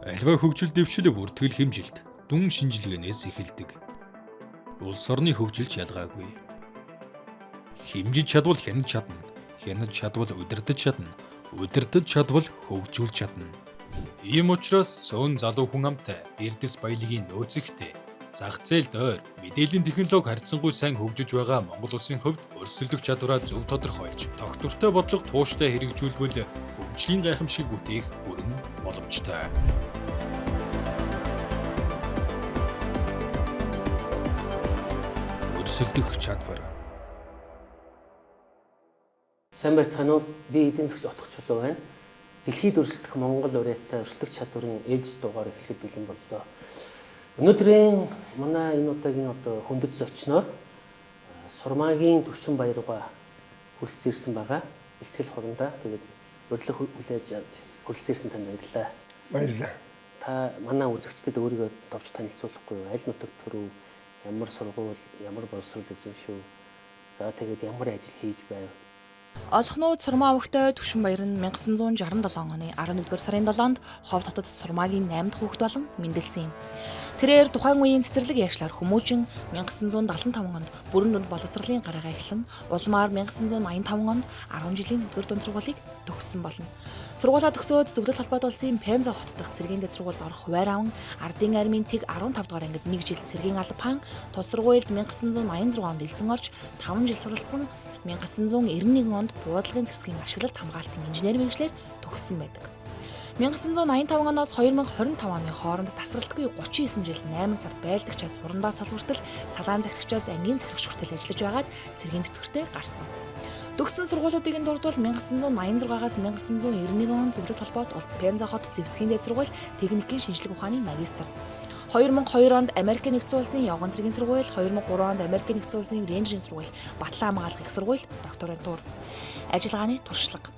Аливаа хөгжил дэвшил бүртгэл хэмжилт дүн шинжилгээнээс эхэлдэг. Улс орны хөгжилч ялгаагүй. Хэмжиж чадвал хянаж чадна. Хянаж чадвал удирдах чадна. Удирдах чадвал хөгжүүлж чадна. Ийм учраас цөөн залуу хүн амтай, эрдэс баялагын нөөцөгтэй, зах зээлд ойр, мэдээллийн технологи харьцангуй сайн хөгжиж байгаа Монгол улсын хувьд өрсөлдөх чадвараа зөв тодорхойлж, тогтвортой бодлого тууштай хэрэгжүүлбэл хөгжлийн гайхамшигыг бүтээх бүрэн боломжтой. Өрсөлдөх чадвар. Сайн байцгаана уу? Би эдийн засгч Отгочлоо байна. Дэлхийд өрсөлдөх Монгол ураатай өрсөлдөх чадварын ээлжит дугаар эхлэх бэлэн боллоо. Өнөөдрийн манай энэ удаагийн одоо хүндэт зочноор Сурмаагийн Төвшин Баяргаа хүрэлцэн ирсэн байгаа. Бэлтгэл хурандаа тэгээд урилга хүлээж авч хүрэлцэн ирсэн танд баярлалаа. Баярлалаа. Та манай үзэгчдэд өөрийгөө товч танилцуулахгүй юу? Аль нутагт төрөв? Ямар сургууль, ямар боловсрол эзэмшив? За тэгээд ямар ажил хийж байв? Олхнууд Сурмаа овогтой Төвшин Баяр нь 1967 оны 11-р сарын 7-нд Ховд хотод Сурмаагийн 8 дахь хүүхэд болон мэндэлсэн юм. Тэрээр тухайн үеийн цэцэрлэг яшлаар хүмүүжин 1975 онд бүрэн дунд боловсролын гараагаа эхлэн улмаар 1985 онд 10 жилийн өдгөр дунд сургуулийг төгссөн болно. Сургуулаа төгсөөд Зөвлөлт холбоот улсын Пенза хот дахь цэргийн дэд сургуульд орох хуваар аван Ардын армийн тэг 15 дугаар ангид нэг жил цэргийн алба хаан тус сургуульд 1986 онд элсэн орж 5 жил суралцсан 1991 онд буудлагын зэвсгийн ашиглалт хамгаалтын инженер мэргэжлээр төгссөн байдаг. 1985 оноос 2025 оны хооронд тасралтгүй 39 жил 8 сар байлдагчаас хурандаа цол хүртэл салаан захирагчаас ангийн захирагч хүртэл ажиллаж байгаад цэргийн тэтгэвртэй гарсан. Төгссөн сургуулиудыг нь дурдвал 1986-аас 1991 он Зөвлөлт холбоот улс Пенза хот зэвсгийн дэд сургууль техникийн шинжлэх ухааны магистр. 2002 онд Америк нэгдсэн улсын Явган цэргийн сургууль, 2003 онд Америк нэгдсэн улсын Рейнжерийн сургууль, Батлан хамгаалах их сургууль, докторантур. Ажиллагааны туршлага.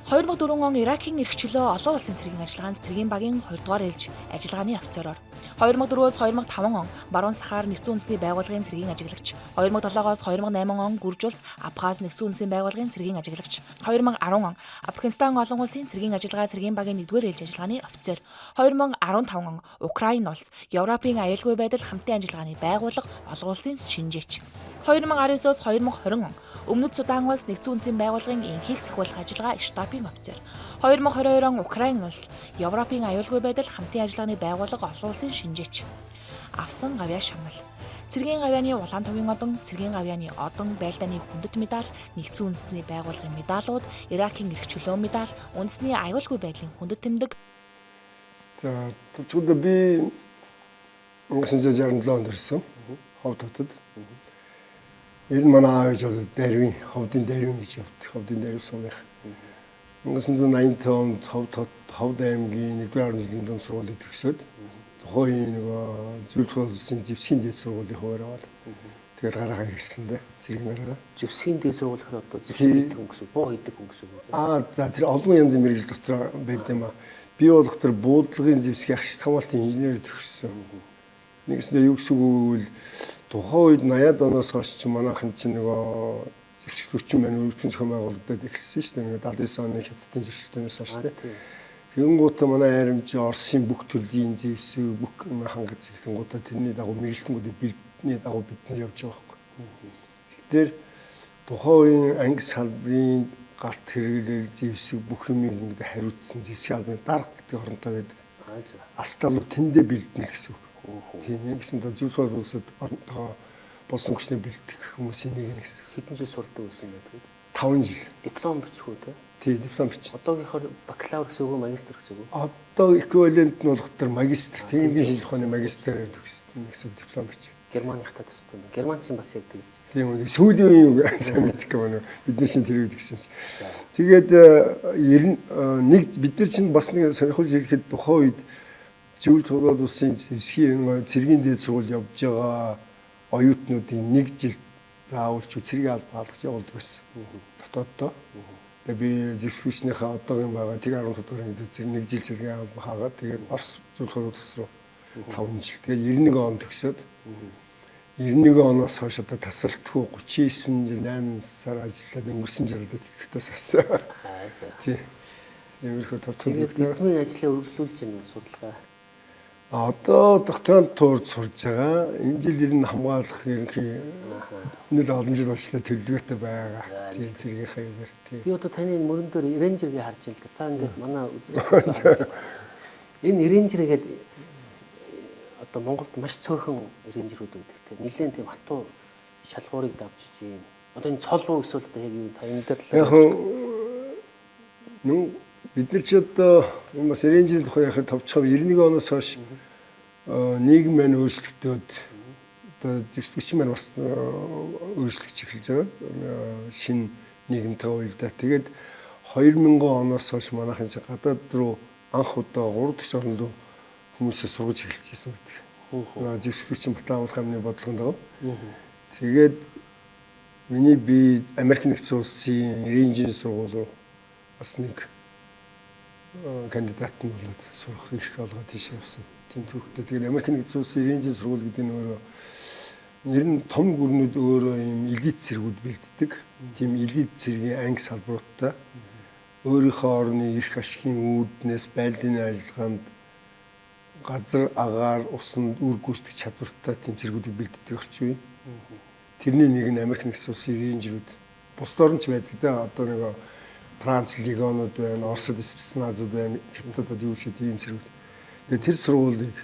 2004 он Иракийн эрх чөлөө олон улсын цэргийн ажиллагаанд цэргийн багийн 2 дугаар ээлж ажиллагааны офицероор. 2004-өөс 2005 он Баруун Сахар нэгдсэн үндэсний байгууллагын цэргийн ажиглагч. 2007-оос 2008 он Гүрж улс Абхаз нэгдсэн үндэсний байгууллагын цэргийн ажиглагч. 2010 он Афганистан олон улсын цэргийн ажиллагаа цэргийн багийн 1-р ээлж ажиллагааны офицер. 2015 он Украин улс Европын аюулгүй байдал хамтын ажиллагааны байгууллага олон улсын шинжээч. 2019-оос 2020 он Өмнөд Судан улс нэгдсэн үндэсний байгууллагын энхийг сахиулах ажиллагаа штабын офицер. 2022 он Украин улс Европын аюулгүй байдал хамтын ажиллагааны байгууллага олон улсын шинжээч. Авсан гавьяа шагнал. Цэргийн гавьяаны улаан тугийн одон, цэргийн гавьяаны одон, байлдааны хүндэт медаль, нэгдсэн үндэсний байгууллагын медалууд, Иракийн эрх чөлөө медаль, үндэсний аюулгүй байдлын хүндэт тэмдэг. За төвчгөдөө би 1967 онд ирсэн. Ховд хотод. Ер нь манай аав ээж бол Дарвин, Ховдын Дарвин гэж явдаг. Ховдын Дарвин сумынх. 1985 онд Ховд хот, Ховд аймгийн 1-р 10 жилийн дунд сургуулийг төгсөөд тухайн үеийн нөгөө Зөвлөх улсын зэвсгийн дээд сургуулийн хуваар аваад тэгэл гараагаа ирсэн дээ. Цэргийн гараагаа. Зэвсгийн дээд сургууль гэхээр одоо зэвсэг хийдэг хүн гэсэн үг, буу хийдэг хүн гэсэн үг. Аа за тэр олон янзын мэргэжил дотор байд юм аа. Би болох тэр буудлагын зэвсгийн ашигт хамгаалтын инженер төгссөн. Нэгсэндээ юу гэсэн үг вэ гэвэл тухайн үед 80-ад оноос хойш чинь манайхан чинь нөгөө зэрчлэл хүчин маань өргөтгөн зохион байгуулагдаад эхэлсэн шүү дээ. Нөгөө 79 оны хятадын зөрчилдөөнөөс хойш тийм. Тэгэнгүүтээ манай айрамжи Оросын бүх төрлийн зэвсэг бүх хангаж зэгтэнгуудаа тэрний дагуу мэргэжилтэнгүүдийн бэлдний дагуу бид нар явж байгаа байхгүй. Тэгэхээр тухайн үеийн анги салбарын галт хэрэглэл зэвсэг бүх юмыг ингээд хариуцсан зэвсгийн албаны дарга гэдэг оронтой байдаг. Асталуу тэндээ бэлдэнэ гэсэн үг. Тийм яг гэсэн доо зөвлөх улсад оронтойгоо болсон хүчний бэлтгэх хүмүүсийн нэг нь гэсэн. Хэдэн жил сурдаг байсан бэ? 5 жил. Диплом бичих үү те? Тий, диплом бичих. Одоогийнхоор бакалавр гэсэн үг үү, магистр гэсэн үг үү? Одоо эквивалент нь болох тэр магистр, техникийн шинжлэх ухааны магистрээр төгссөн гэсэн диплом бичих. Германыхтай төстэй юм. Германчин бас яг тэгж. Тийм үү. Сүүлийн үеийн үг сайн мэддэг юм уу? Бидний чинь тэр үед гэсэн юм шиг. Тэгээд 91 бид нар чинь бас нэг сонирхолтой хэлэхэд тухайн үед Зөвлөлт холбоот улсын зэвсгийн цэргийн дээд сургууль явж байгаа оюутнуудын нэг жил заавалч цэргийн алба хаалгаж явуулдаг байсан. Дотооддоо. Тэгээ би зэвсгүүчнийхээ одоогийн байгаа тэг 15 дугаар ангид зэрэг нэг жил цэргийн алба хаагаад тэгээд Орос зөвлөлт холбоот улс руу 5 жил. Тэгээд 91 он төгсөөд 91 оноос хойш одоо тасралтгүй 39 жил 8 сар ажиллаад өнгөрсөн жилд тэтгэвртээс авсан. Тий. Иймэрхүү товчхон Тэгээд эрдмийн ажлаа үргэлжлүүлж байна судалгаа. Одоо докторантурд сурж байгаа. Энэ жил ер нь хамгаалах ерөнхий нэр олон жил болчлоо төлөвлөгөөтэй байгаа. Тийм цэргийнхаа юугаар тий. Би одоо таны энэ мөрөн дээр рейнджерийг харж байна л да. Та ингээд манай үзэж энэ рейнджер гээд одоо Монголд маш цөөхөн рейнджерүүд байдаг те. Нилээн тийм хатуу шалгуурыг давж ийм. Одоо энэ цол уу эсвэл одоо яг юу та энэ дээр Яг нү бид нар ч одоо энэ бас рейнджерийн тухай ярих товчхон 91 оноос хойш нийгэм маань өөрчлөгдөөд одоо зэвсэгч маань бас өөрчлөгдөж эхэлж байгаа. Шинэ нийгэмтэй уялдаа. Тэгээд 2000 оноос хойш манайхан чинь гадаад руу анх удаа 3 дахь орн руу хүмүүсээ сургаж эхэлж байсан байдаг. Зэвсэгч Батан агуулгын амны бодлогон дагуу. Тэгээд миний би Америк нэгдсэн улсын рейнжийн сургууль руу бас нэг кандидат нь болоод сурах эрх олгоод тийшээ явсан. Тийм түүхтэй. Тэгээд Америк нэгдсэн улсын рейнжийн сургууль гэдэг нь өөрөө ер нь том гүрнүүд өөрөө ийм элит цэргүүд бэлддэг. Тийм элит цэргийн анги салбаруудтай өөрийнхөө орны эрх ашигын үүднээс байлдааны ажиллагаанд газар агаар усанд үр гүйцэтгэх чадвартай тийм цэргүүдийг бэлддэг орчин үе. Тэрний нэг нь Америк нэгдсэн улсын рейнжерүүд. Бусд орн ч байдаг да. Одоо нэг Франц легионууд байна, Оросд спецназууд байна, Хятадд юу шиг тийм цэргүүд. Тэгээд тэр сургуулийг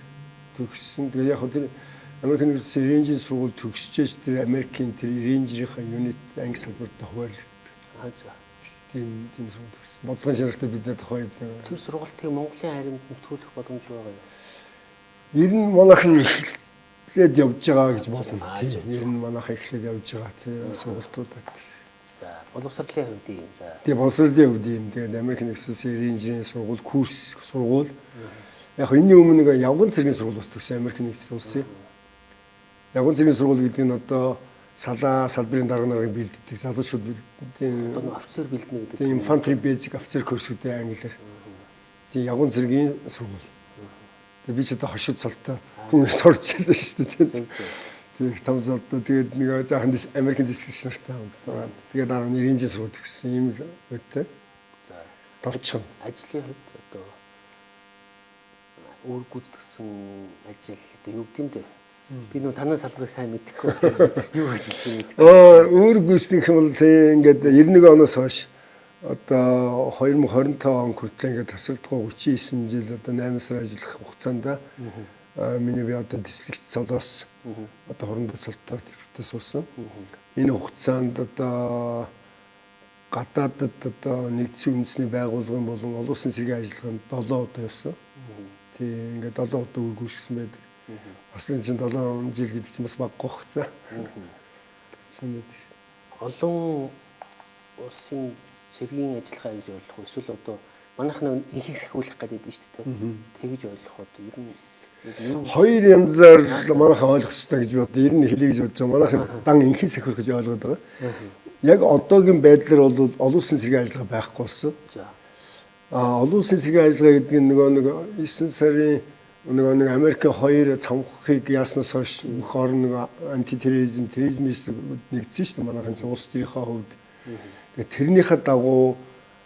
төгссөн. Тэгээд яг хөө тэр Америк нэгдсэн улсын рейнжийн сургууль төгсчээж тэр Америкийн тэр рейнжерийнхаа юнит анги салбарт хуваарлагддаг. За. Тийм сургууль төгссөн. Бодлогын шаардлагатай бид нар тухайд тэр сургалтыг Монголын армид нэвтрүүлэх боломж байгаа юу? Ер нь манайхан эхлээд явж байгаа гэж бодно. Тийм. Ер нь манайхан эхлээд явж байгаа тэр сургалтуудад. За, боловсролын хувьд юм. За. Тийм, боловсролын хувьд юм. Тэгээд Америк нэгдсэн улсын рейнжерийн сургууль, курс сургууль. Яг энэний өмнө нэг явган цэргийн сургууль бас төгссөн Америк нэгдсэн улсын. Явган цэргийн сургууль гэдэг нь одоо салаа салбарын дарга нарыг бэлддэг залуучууд одоо офицер бэлдэнэ гэдэг. Тийм, infantry basic officer course-үүдээ англиар. Тийм, явган цэргийн сургууль. Тэгээд би ч одоо хошид цолтой хүн сурч чадсан шүү дээ. Тийм, их том золтой. Тэгээд нэг жаахан Америкийн дислэгч нартай хамтсан. Тэгээд дараа нь рейнжийн сургууль төгссөн ийм л үедээ. За, товчхон. Ажлын хувьд одоо үр гүйцэтгсэн ажил одоо юу гэдэм бэ? Би нөө танай салбарыг сайн мэдэхгүй учраас юу гэж хэлэх юм мэдэхгүй. Үр гүйцэтгэх юм бол сая ингээд 91 оноос хойш одоо 2025 он хүртэл ингээд тасралтгүй 39 жил одоо 8 сар ажиллах хугацаанд миний би одоо дислэгч цолоос одоо хорондоо цолтой төвтэй суусан. Энэ хугацаанд одоо гадаадд одоо нэгдсэн үндэсний байгууллагын болон олон улсын цэргийн ажиллагаанд 7 удаа явсан. Тийм, ингээд 7 удаа үр гүйцэтгэсэн байдаг. Бас энэ чинь 7 жил гэдэг чинь бас баггүй хугацаа. Олон улсын цэргийн ажиллагаа гэж ойлгох уу? Эсвэл одоо манайх нэг инхийг сахиулах гэдэг нь шүү дээ. Тэгж ойлгох уу? Ер нь хоёр янзаар манайхан ойлгох ёстой гэж би одоо ер нь хэлье гэж бодож байгаа. Манайхан дан инхийг сахиулах гэж ойлгоод байгаа. Яг одоогийн байдлаар бол олон улсын цэргийн ажиллагаа байхгүй болсон. За. Олон улсын цэргийн ажиллагаа гэдэг нь нөгөө нэг 9 сарын нөгөө нэг Америкийн хоёр цамхыг яаснаас хойш бүх орн нэг антитерроризм, терроризм эсрэг нэгдсэн шүү дээ. Манайхан чинь улс төрийнхөө хувьд. Тэгээд тэрнийхээ дагуу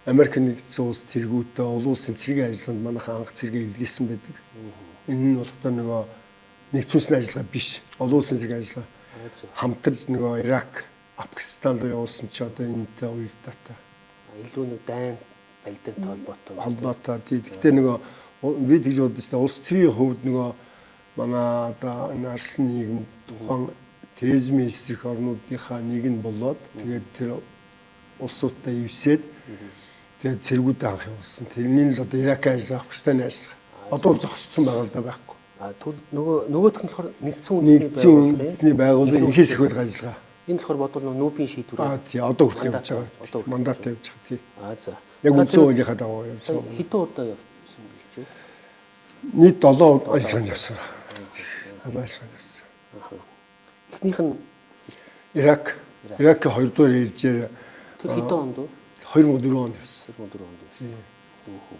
Америк нэгдсэн улс тэргүүтээ олон улсын цэргийн ажиллагаанд манайхан анх цэргээ илгээсэн байдаг. Энэ нь болохоор нөгөө нэгдсэн улсын ажиллагаа биш, олон улсын цэргийн ажиллагаа. Хамтарч нөгөө Ирак, Афганистан руу явуулсан чи одоо энэтэй уялдаатай. Илүү нэг дайн балдын холбоотой. Холбоотой. Гэхдээ нөгөө би тэгж бодож байна. Улс төрийн хувьд нөгөө манай одоо энэ арслан нийгэм тухайн терроризмын эсрэг орнуудынхаа нэг нь болоод тэгээд тэр улсуудтай эвсээд тэгээд цэргүүдээ анх явуулсан. Тэрний л одоо Иракийн ажиллагаа, Афганистаны ажиллагаа. Одоо зогссон байгаа л да байхгүй. Түл нөгөөх нь болохоор нэгдсэн үндэсний байгууллагын инхээ сахиулах ажиллагаа. Энэ болохоор бодвол нүүбийн шийдвэр. Тий, одоо хүртэл явж байгаа. Мандаттай явж байгаа тий. За. Яг үндсэн хуулийнхаа дагуу явж байгаа. Хэдэн удаа явсан гэж вэ? Нийт 7 ажиллагаанд явсан. 7 ажиллагаанд явсан. Эхнийх нь Ирак. Иракийн 2 дугаар ээлжээр тэр хэдэн онд вэ? 2004 онд явсан. 2004 онд явсан.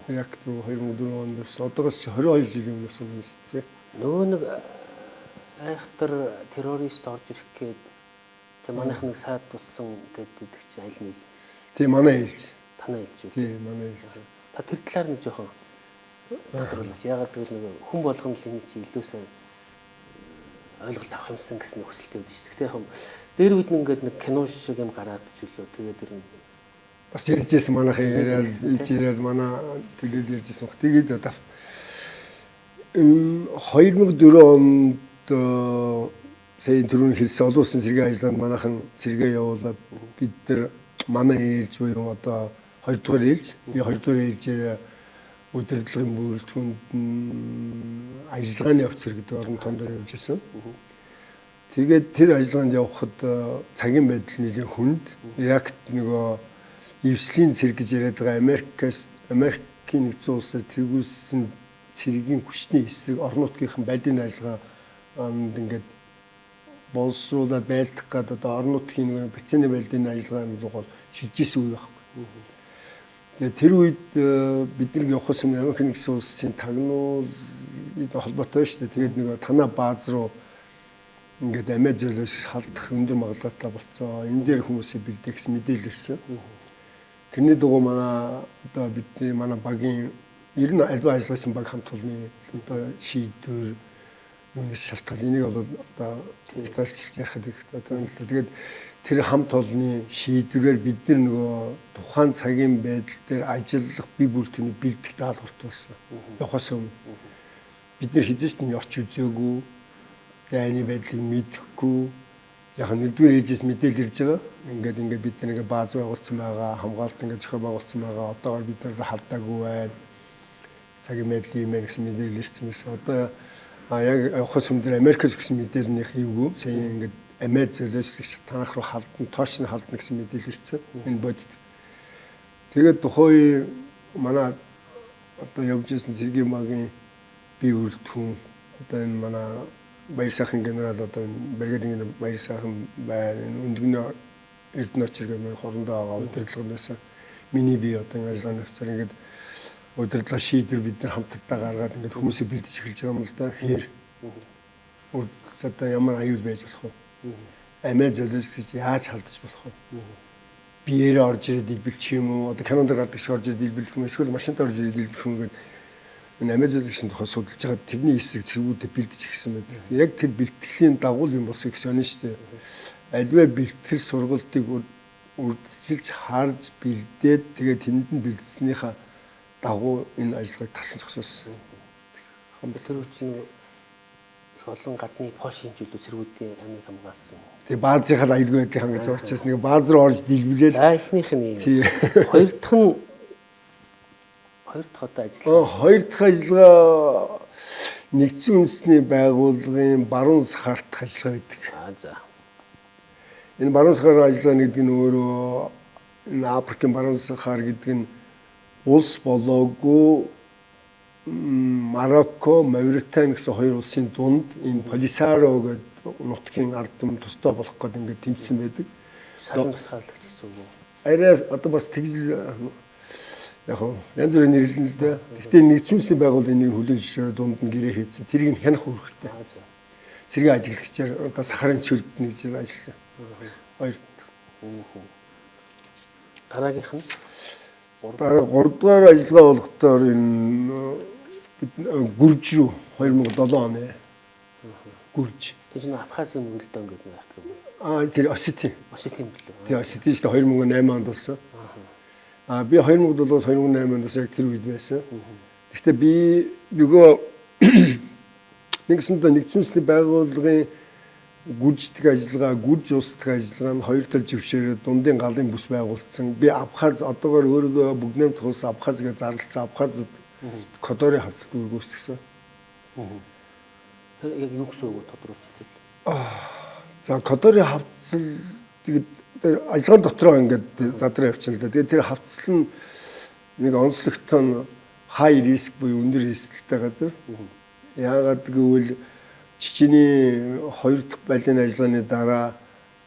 Ирак руу 2004 онд явсан. Одоогоос чи 22 жилийн өмнө явсан юм шүү дээ. Нөгөө нэг айхтар террорист орж ирэх гээд тэг манайх нэг саад болсон гэдэг чинь аль нийл? Тий, манай ээлж. Танай ээлж үү? Тий, манай ээлж. Та тэр талаар нэг жоохон тодруулаач. Ягаад гэвэл нөгөө хүн болгоно л энийг чи илүү сайн ойлголт авах юмсан гэсэн хүсэлтэй байдаг шүү дээ. Гэтэ яг дээр үед ингээд нэг кино шиг юм гараад ч үлээ тэгээд ер нь бас ярьжсэн манайхан яриад ич яриад манай төлөөл ярьжсэн баг. Тэгээд одоо энэ 2004 онд сая түрүүний хэлсэн олон улсын цэргийн ажиллагаанд манайхан цэргээ явуулаад бид нар манай ээлж буюу одоо 2 дугаар ээлж би 2 дугаар ээлжээр удирдлагын бүрэлдэхүүнд ажиллагааны офицер гэдэг орон тоон дээр явж исэн. Тэгээд тэр ажиллагаанд явхад цагийн байдал нэлээд хүнд. Иракт нөгөө эвслийн цэрэг гэж яриад байгаа Америкийн нэгдсэн улсаас тэргүүлсэн цэргийн хүчний эсрэг орон нутгийнхан байлдын ажиллагаанд ингээд боловсруулаад байлдах гээд одоо орон нутгийн нөгөө бацины байлдын ажиллагаанд руу шилжижсэн үе байхгүй. Тэгээд тэр үед бид нар явахаас өмнө Америк нэгдсэн улсын тагнуул холбоотой шүү дээ. Тэгээд нөгөө танаа бааз руу ингээд амиа зөөлөөс халдах өндөр магадлалтай болцоо. Энэ дээр хүмүүсийг бэлдэх гэсэн мэдээлэл ирсэн. Тэрний дагуу манай одоо бидний манай багийн ер нь альва ажиллагчийн баг хамт олонны одоо шийдвэр юунаас шалтгаал энийг бол одоо детальчилж ярихад их одоо тэгээд тэр хамт олонны шийдвэрээр бид нар нөгөө тухайн цагийн байдал дээр ажиллах бие бүрэлдэхүүнийг бэлдэх даалгаварт болсон. Явахаас өмнө бид нар хэзээ ч тийм очиж үзээгүй, дайны байдлыг мэдэхгүй. Яг нэгдүгээр ээжээс мэдээлэл ирж байгаа. Ингээд бид нар ингээд бааз байгуулсан байгаа, хамгаалалт ингээд зохион байгуулсан байгаа. Одоогор бид нар халдаагүй байна. Цагийн байдал юм байна гэсэн мэдээлэл ирсэн байсан. Одоо яг явахаас өмнө Америкээс өгсөн мэдээлэл эвгүй. Сая ингээд амиа зөөлөөслөж танах руу халдна, тоош нь халдна гэсэн мэдээлэл ирсэн. Энэ бодит. Тэгээд тухайн үе манай одоо явж исэн цэргийн багийн бие бүрэлдэхүүн одоо энэ манай Баяр сайхан генерал одоо энэ бригадын генерал Баяр сайхан байна. Энэ өндгөний Эрдэнэ очир гэх нэг хорондоо байгаа удирдлагынаас миний бие одоо энэ ажиллагааны офицер ингээд удирдлага шийдвэр бид нар хамтдаа гаргаад ингээд хүмүүсийг бэлдэж эхэлж байгаа юм л да. Хэр одоо ямар аюул байж болох вэ? Амиа золиослож яаж халдаж болох вэ? Биеэрээ орж ирээд илбэлчих юм уу? Одоо кинонд гардаг шиг орж ирээд илбэлэх юм эсвэл машинт орж ирээд илбэлэх юм гэдэг энэ амиа золиослын тухай судалж байгаа тэрний эсрэг цэргүүдэд бэлдэж эхэлсэн байдаг. Яг тэр бэлтгэлийн дагуу юм болсон гэсэн юм шүү дээ. Аливаа бэлтгэл сургалтыг урдчилж харж бэлдээд тэгээд тэнд нь бэлдснийхаа дагуу энэ ажиллагааг тасан зогсоосон. Тэр үе их олон гадны Польшийн зүйлүүд цэргүүдийн амийг хамгаалсан. Тэгээ баазынхаа аюулгүй байдлыг хангаж байгаа учраас нэг бааз руу орж дэлбэлээд. За эхнийх нь хоёр дахь нь хоёр дахь одоо ажиллагаа. Хоёр дахь ажиллагаа нэгдсэн үндэсний байгууллагын баруун сахарт ажиллагаа байдаг. Аа за. Энэ баруун сахар ажиллагаа гэдэг нь өөрөө энэ Африкийн баруун сахар гэдэг нь улс болоогүй Марокко, Мавритани гэсэн хоёр улсын дунд энэ Полисарио гэдэг нутгийн ард түмэн тусдаа болох гээд ингээд тэмцсэн байдаг. Салан тусгаарлагч гэсэн үг үү? Арай одоо бас тэгж яг янз бүрийн нэрлэн л дээ. Гэхдээ нэгдсэн үндэсний байгууллагын нэг хүлээн зөвшөөрөө дунд нь гэрээ хийсэн. Тэрийг нь хянах үүрэгтэй. Цэргийн ажиглагчаар одоо сахарын цөлд нэг жил ажилласан. Хоёр дахь. Дараагийнх нь дараа 3 дугаар ажиллагаа болохдоор энэ бид Гүрж рүү 2007 оны Гүрж. Тэр чинь Абхазын мөрөлдөн гэдэг нэг юм. Аа тэр Осетин. Осетин мөрөлдөн. Тэр Осетин шүү дээ 2008 онд болсон. Аа би 2007-оос 2008 онд бас яг тэр үед байсан. Гэхдээ би нөгөө нэгсэндээ нэгдсэн үндэсний байгууллагын гүрждэг ажиллагаа, гүрж улс дахь ажиллагаа нь хоёр тал зөвшөөрөө дундын галын бүс байгуулсан. Би Абхаз одоогоор өөрийгөө бүгд нэмт улс Абхаз гэж зарласан. Абхазд Кодорын хавцад үүрэг гүйцэтгсэн. Тэр яг юу гэсэн үг вэ тодруулж хэлбэл? За Кодорын хавцал тэгээд тэр ажиллагаан дотроо ингээд задраа явчихна л да. Тэгээд тэр хавцал нь нэг онцлогтой нь high risk буюу өндөр рисктэй газар. Яагаад гэвэл Чечений хоёр дахь байлын ажиллагааны дараа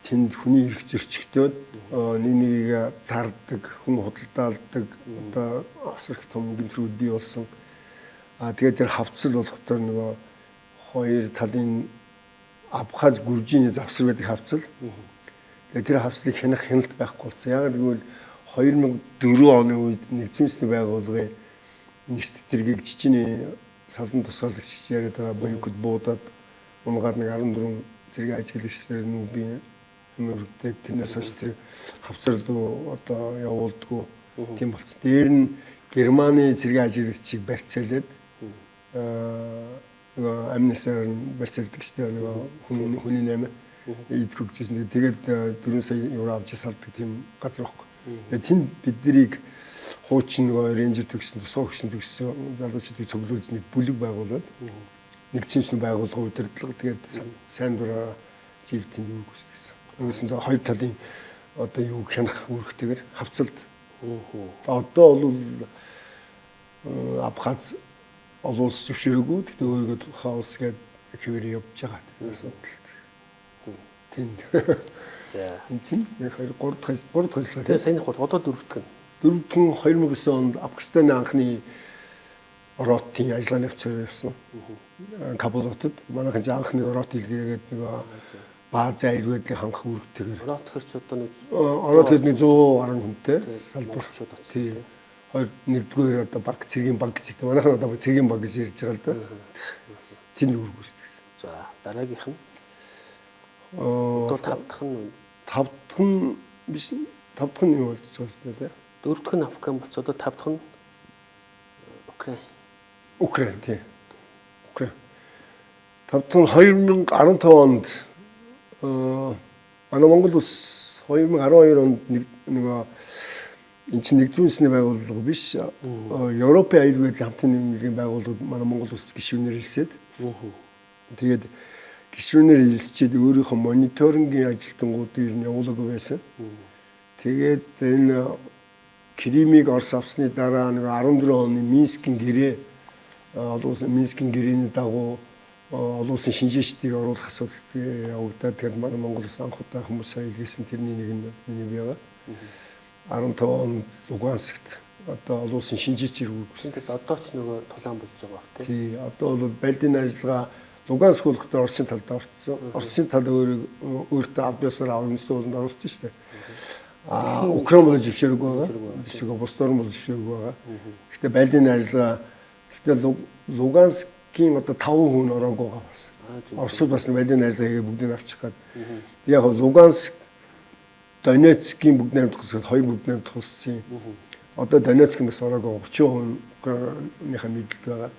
тэнд хүний эрх зөрчигдөөд нэг нэгийг зардаг, хүн худалдаалдаг одоо асар их том гэмтрүүд бий болсон. А тэгээд тэр хавцал болохдоор нөгөө хоёр талын Абхаз Гүржийн завсар байдаг хавцал. Тэгээд тэр хавцлыг хянах хяналт байхгүй болсон. Яагаад гэвэл 2004 оны үед нэгдсэн үндэсний байгууллагын Нэгсд тэргийг Чечений салдан тусгаалагч яриад байгаа буюукд буудаад унгаад нэг 14 цэргийн ажиглагч нар нүбийн өргөдөө тэрнээс хойш тэр хавцар руу одоо явуулдгүү тийм болцсон. Дээр нь Германы цэргийн ажиглагчийг барьцаалаад нөгөө амнасаар нь барьцаалдаг шүү дээ, нөгөө хүний наймаа идэх өгчсэн. Тэгээд 4 сая евро авч салдаг тийм газар байхгүй. Тэгээд тэнд биднийг хуучин нөгөө рейнжер төгссөн, тусгай хөгшин төгссөн залуучуудыг цуглуулж нэг бүлэг байгуулад нэг цэншин байгууллага удирдлага, тэгээд сайн дураа жил тэнд үүрэг гүйцэтгсэн. Үгүйсэндээ хоёр талын одоо юу хянах үүрэгтэйгээр хавцалд. Одоо бол Абхаз олон улс зөвшөөрөөгүй. Гэхдээ өөрийгөө тухайн улс гээд хэвээр явж байгаа тийм асуудал. Тэнд. За. Энд чинь 1 2 3 дахь 3 дахь ажиллагаа. Тэгээ саяны хурд одоо дөрөвдөх нь. Дөрөвдөх нь 2009 онд Афганистаны анхны ротын ажиллагааны офицер явсан. Кабул хотод манайхан ч анхны рот илгээгээд нөгөө баазын аюул байдлыг хангах үүрэгтэйгээр. Рот хөрч одоо нэг Рот хэд нэг 100 гаруй хүнтэй салбар. Тий. Хоёр нэгдүгээр одоо баг цэргийн баг гэж ярьдаг. Манайхан одоо цэргийн баг гэж ярьж байгаа л да. Тэнд үүрэг гүйцэтгэсэн. За, дараагийнх нь одоо тав дахь нь тав дахь нь биш, тав дахь нь юу болж байгаа юм бэ? Дөрөв дэх нь Афган болц, одоо тав дахь нь Украин. Украин тий. Украин. Тав дахь нь 2015 онд манай Монгол улс 2012 онд нэг нөгөө энэ чинь нэгдсэн үндэсний байгууллага биш, Европын аюул байдлын хамтын нэмлэгийн байгууллагад манай Монгол улс гишүүнээр хэлсээд. Тэгээд гишүүнээр хэлсчээд өөрийнхөө мониторингийн ажилтнуудыг ер нь явуулаагүй байсан. Тэгээд энэ Кримийг Орос авсны дараа нэг 14 оны Минскийн гэрээ, олон улсын Минскийн гэрээний дагуу олон улсын шинжээчдийг оруулах асуудал явагдаад, тэгэхээр манай Монгол улс анх удаа хүмүүс илгээсэн тэрний нэг нь миний бий байгаа. 15 онд Луганскт одоо олон улсын шинжээчээр үүрэг. Тэгээд одоо ч нөгөө тулаан болж байгаа бах тий. Тий, одоо бол байлдын ажиллагаа Луганск болохтой Оросын талд орцсон. Оросын тал өөртөө аль биесээр авах юмстай болонд оруулсан шүү дээ. А Украин бол зөвшөөрөөгүй байгаа. Зөвшөөрөөгүй, бусд орн бол зөвшөөрөөгүй байгаа. Гэхдээ байлдын ажиллагаа, гэхдээ Луганскийн одоо 5 хүн ороогүй байгаа бас. Оросууд бас байлдын ажиллагаа бүгдийг авчих гээд. Яг Луганск, Донецкийн бүгд найрамдах улс, хоёр бүгд найрамдах улсын. Одоо Донецк бас ороогүй 30% Украиныхаа мэдлэлд байгаа.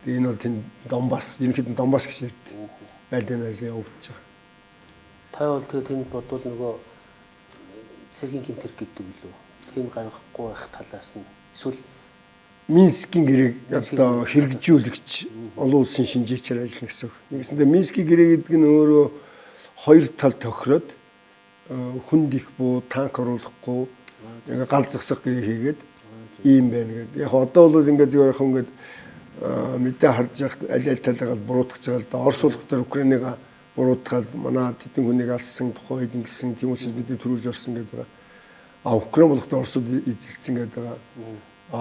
Тэгээ энэ бол тэнд Донбас, ерөнхийдөө Донбас гэж ярьдаг. Байлдын ажил явагдаж байгаа. Та бол тэгээ тэнд бодвол нөгөө цэргийн гэмтэр гэдэг үлээ. Тийм гаргахгүй байх талаас нь эсвэл Минскийн гэрээг одоо хэрэгжүүлэгч олон улсын шинжээчээр ажиллана гэсэн үг. Нэгсэндээ Минскийн гэрээ гэдэг нь өөрөө хоёр тал тохироод хүнд их буу, танк оруулахгүй, гал зогсох гэрээ хийгээд ийм байна гэдэг. Яг одоо бол ингээд зүгээр яг ингээд мэдээ харж яхад аль аль талаагаар буруутгах байгаа л да. Орос улс дээр Украиныг буруутгаад манай тэдэн хүнийг алсан, тухайн үед ингэсэн, тийм учраас бидний төрүүлж орсон гэдэг байгаа. А Украин болохдоо Оросууд эзэлсэн гэдэг байгаа. А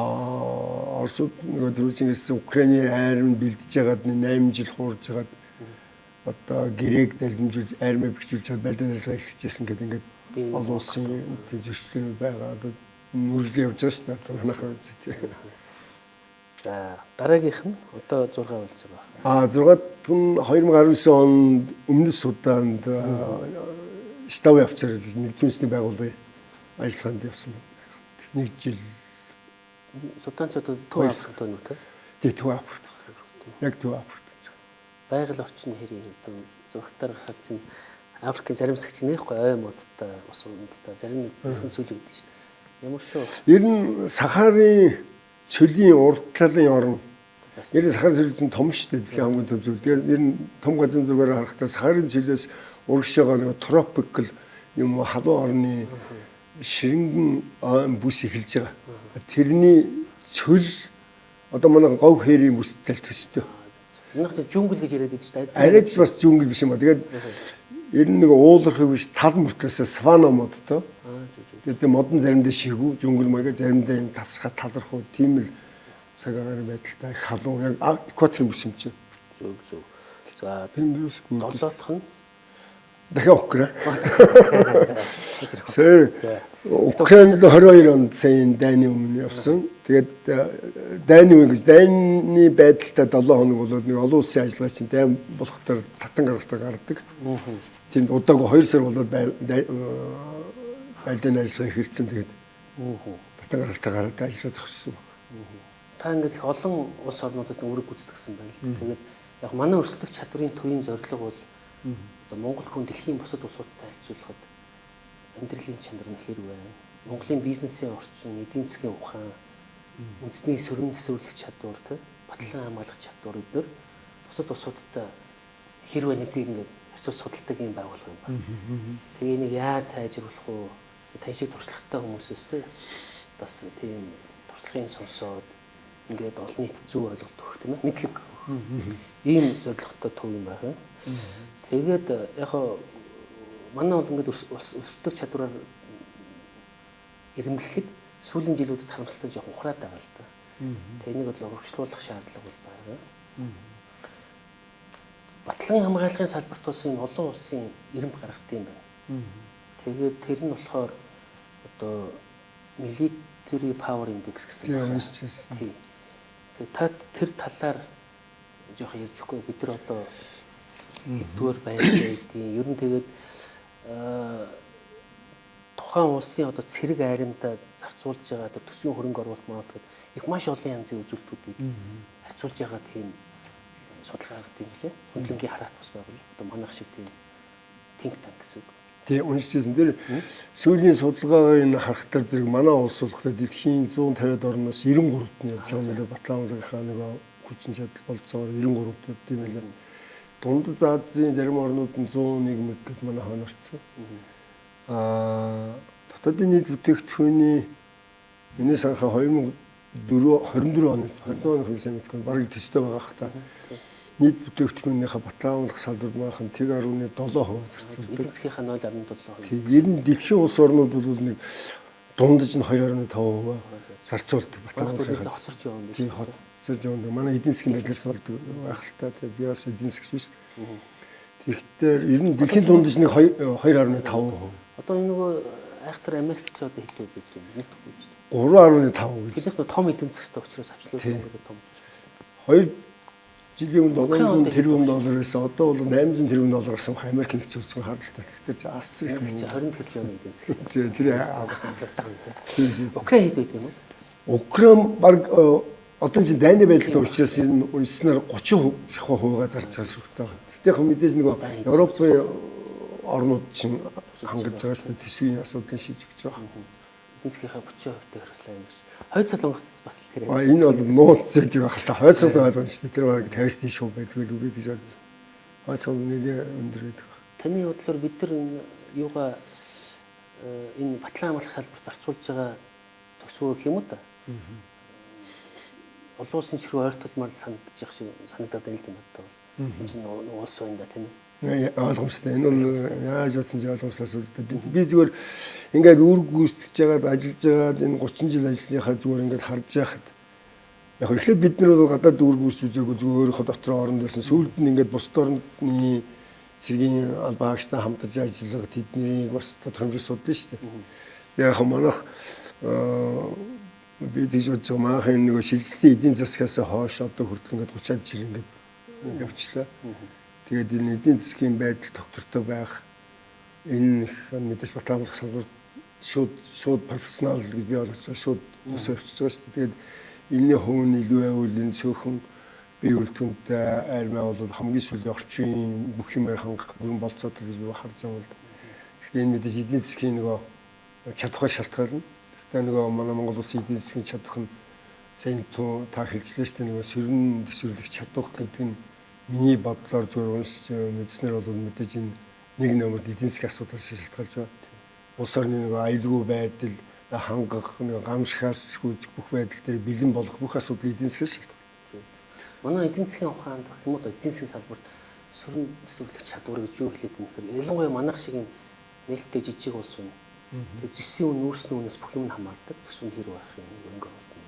Оросууд нөгөө төрүүлж ингэсэн Украины айрм бэлдэж байгаад 8 жил хуурж байгаад одоо гэрээг далимжуулж айрмаа бэхжүүлж чад байлдаан ажиллагаа эхэлчихсэн гэдэг ингээд олон улсын зөрчлөлүүд байгаа. Одоо энэ үргэлжлэн явж байгаа шүү дээ. Манайхаа үзээ тий. За дараагийнх нь одоо 6 болж байгаа. А 6 дахь нь 2019 онд Өмнөд Суданд штабын офицер нэгдсэн үндэсний байгууллагын ажиллагаанд явсан. Нэг жил. Судан ч одоо Төв Африкт байна уу те? Тий, Төв Африкт. Яг Төв Африкт. Байгаль орчин хэрэг одоо зурагтаар харахад чинь Африкийн зарим хэсэг чинь нэхгүй ой модтой ус унттай зарим нэг зүйл өгдөг шүү дээ. Ямар шүү. Ер нь Сахарын цөлийн урд талын орн. Ер нь Сахарын цөл чинь том шүү дээ. Дэлхийн хамгийн том цөл. Тэгээд ер нь том газрын зүгээр харахтаа Сахарын цөлөөс урагш байгаа нэг тропикал юм халуун орны ширэнгэн ойн бүс эхэлж байгаа. Тэрний цөл одоо манай говь хээрийн бүстэй төстэй. Манайх чинь жүнгл гэж яриад байдаг шүү дээ. Арайч бас жүнгл биш юм а. Тэгээд ер нь нэг уулархыг биш тал мөртлөөсөө савана модтой. Тэгээд модон заримдаа шигүү, жүнгл маяга заримдаа юм тасархаа талархуу тийм л цаг агаарын байдалтай халуун яг экваторын бүс юм чинь. Зөв зөв. За энэ юус долоодох нь Дахин Украин. Украинд 22 онд сайн дайны өмнө явсан. Тэгээд дайны үе гэж дайны байдалтай 7 хоног болоод нэг олон улсын ажиллагаа чинь дайн болохоор татан гаралтай гардаг. Тэнд удаагүй 2 сар болоод байлдааны ажиллагаа эхэлсэн. Тэгээд татан гаралтай гараад ажиллаа зогссон байна. Та ингээд их олон улс орнуудад үүрэг гүйцэтгэсэн байна л. Тэгээд яг манай өрсөлдөх чадварын төвийн зорилго бол одоо Монгол хүн дэлхийн бусад улсуудтай харьцуулахад амьдралын чанар нь хэр байна? Монголын бизнесийн орчин, эдийн засгийн ухаан, үндэсний сөрөн төсөөлөх чадвар, тэ батлан хамгаалах чадвар өдөр бусад улсуудтай хэр байна гэдгийг ингээд харьцуул судалдаг юм байгууллага юм байна. Тэгээ энийг яаж сайжруулах вэ? Тань шиг туршлагатай хүмүүсээс тэ бас тийм туршлагын сонсоод ингээд олон нийт зөв ойлголт өгөх тийм ээ мэдлэг ийм зорилготой төв юм байна. Тэгээд яг манай бол ингээд өрсөлдөх чадвараар ирэмблэхэд сүүлийн жилүүдэд харамсалтай жоохон ухраад байгаа л да. Тэгээд энийг бол урагшлуулах шаардлага бол байгаа. Батлан хамгаалгын салбарт бас энэ олон улсын ирэмб гаргадаг юм байна. Тэгээд тэр нь болохоор одоо Military Power Index гэсэн. Тийм уншижсэн. Тийм. Тэгээд та тэр талаар жоох ярьж өгөхгүй бид нар одоо хэддүгээр байрлал байдیں۔ Ер нь тэгээд тухайн улсын одоо цэрэг айрамдаа зарцуулж байгаа одоо төсвийн хөрөнгө оруулалт маруулалт гэдэг их маш олон янзын үзүүлэлтүүдийг харьцуулж байгаа тийм судалгаа гаргадаг юм лээ. Хөндлөнгийн хараат бус байгууллага одоо манайх шиг тийм think tank гэсэн үг. Тийм уншижсэн. Тэр сүүлийн судалгаагаа энэ харахтар зэрэг манай улс болохоор дэлхийн 150-ад орноос 93-т нь явж байгаа юм лээ. Батлан хамгаалагынхаа нөгөө хүчин чадал болцоогоор 93-т явд юм лээ. Дундад Азийн зарим орнууд нь 101 мэг гэд манай хойно орсон. Дотоодын нийт бүтээгдэхүүний миний санахаа 2024 оны 24 оны сайн мэдгүй бараг төстэй байгаа хта. Нийт бүтээгдэхүүнийхээ батлан хамгаалах салбарт манайхан 1.7% зарцуулдаг. Эдийн засгийнхаа 0.7%. Тийм. Ер нь дэлхийн улс орнууд бол нэг дундаж нь 2.5% зарцуулдаг батлан хамгаалахын. Хоцорч явна. Тийм, хоцорч явна. Манай эдийн засгийн байдлаас болдог байх л та. Тийм, би бас эдийн засгч биш. Тэгэхээр ер нь дэлхийн дундаж нэг 2.5%. Одоо энэ нөгөө айхтар Америк ч одоо хэд вэ гэж юм мэдгүй ч. 3.5 гэж. Тэднээс нөгөө том эдийн засгтай учраас авчлаа том. 2 жилийн өмнө 700 тэрбум доллар байсан. Одоо бол 800 тэрбум доллар гарсан Америк нэгдсэн улсын харалтай. Тэгэхээр асар их мөнгө. 20 триллион эдийн засаг. Тийм, тэр Украин хэд байд юм бэ? Украин баг одоо чинь дайны байдалтай учраас энэ уншсанаар 30 шахуу хувигаа зарж байгаа сүрхтэй байна. Гэхдээ яг мэдээж нөгөө Европын орнууд чинь хангаж байгаа шүү дээ. Төсвийн асуудлыг шийдэж өгч байгаа. Эдийн засгийнхаа 30% та хариуцлага юм биш. Хойд Солонгос бас л тэр. Энэ бол нууц зэдэг байх л та. Хойд Солонгос ойлгоно шүү дээ. Тэр баг 50-аас дээш хувь байдгүй л үгүй гэж бодож. Хойд Солонгос нэлээ өндөр байдаг. Таны бодлоор бид нар энэ юугаа энэ батлан хамгаалах салбарт зарцуулж байгаа төсвөө гэх юм уу та? Олон улсын чирэг ойртолмоор санагдчих шиг санагдаад байна л да надад бол. Энэ чинь улс байна да тийм ээ. Ойлгомжтой. Энэ бол яаж бодсон ч ойлгомжтой асуудал. Би зүгээр ингээд үүрэг гүйцэтгэж байгаад ажиллаж байгаад энэ 30 жил ажилласныхаа зүгээр ингээд харж байхад яг эхлээд бид нар бол гадаад үүрэг гүйцэж үзээгүй зүгээр өөрийнхөө дотор оронд байсан. Сүүлд нь ингээд бусад орны цэргийн албаагчтай хамтарч ажиллах тэднийг бас тодорхой хэмжээ судлаа шүү дээ. Яг манайх би тэгж бодож байгаа манайхын нөгөө шилжилтийн эдийн засгаас хойш одоо хүртэл ингээд 30 жил ингээд явчлаа. Тэгээд энэ эдийн засгийн байдал тогтвортой байх энэ их мэдээж батлан хамгаалах салбар шууд профессионал гэж би ойлгож байгаа шууд төсөө явчихж байгаа шүү дээ. Тэгээд энэний хувь нь илүү байвал энэ цөөхөн бие үлдэхүүнтэй армиа бол хамгийн сүүлийн орчин бүх юмар хангах бүрэн болцоотой гэж би харж байгаа юм л да. Гэхдээ энэ мэдээж эдийн засгийн нөгөө чадвар шалтгаална. Гэхдээ нөгөө манай Монгол улсын эдийн засгийн чадах нь сайн та хэлжлээ шүү дээ нөгөө сэрэн төсвөрлөх чадвар гэдэг нь миний бодлоор зүгээр уншиж мэдснээр бол мэдээж энэ нэг нөмөрт эдийн засгийн асуудлаас шалтгаалж байгаа. Улс орны нөгөө аюулгүй байдал, хангах, нөгөө гамшихаас гүйцэх бүх байдал дээр бэлэн болох бүх асуудал эдийн засгаас шалтгаална. Манай эдийн засгийн ухаанд гэх юм уу эдийн засгийн салбарт сөрөн төсвөрлөх чадвар гэж юу хэлээд юм гэхээр ялангуяа манайх шиг юм нээлттэй жижиг улс байна. Тэгээ зэсийн үн нүүрсний үнээс бүх юм нь хамаардаг. Төсөв нь хэр байх юм хөрөнгө оруулалт нь.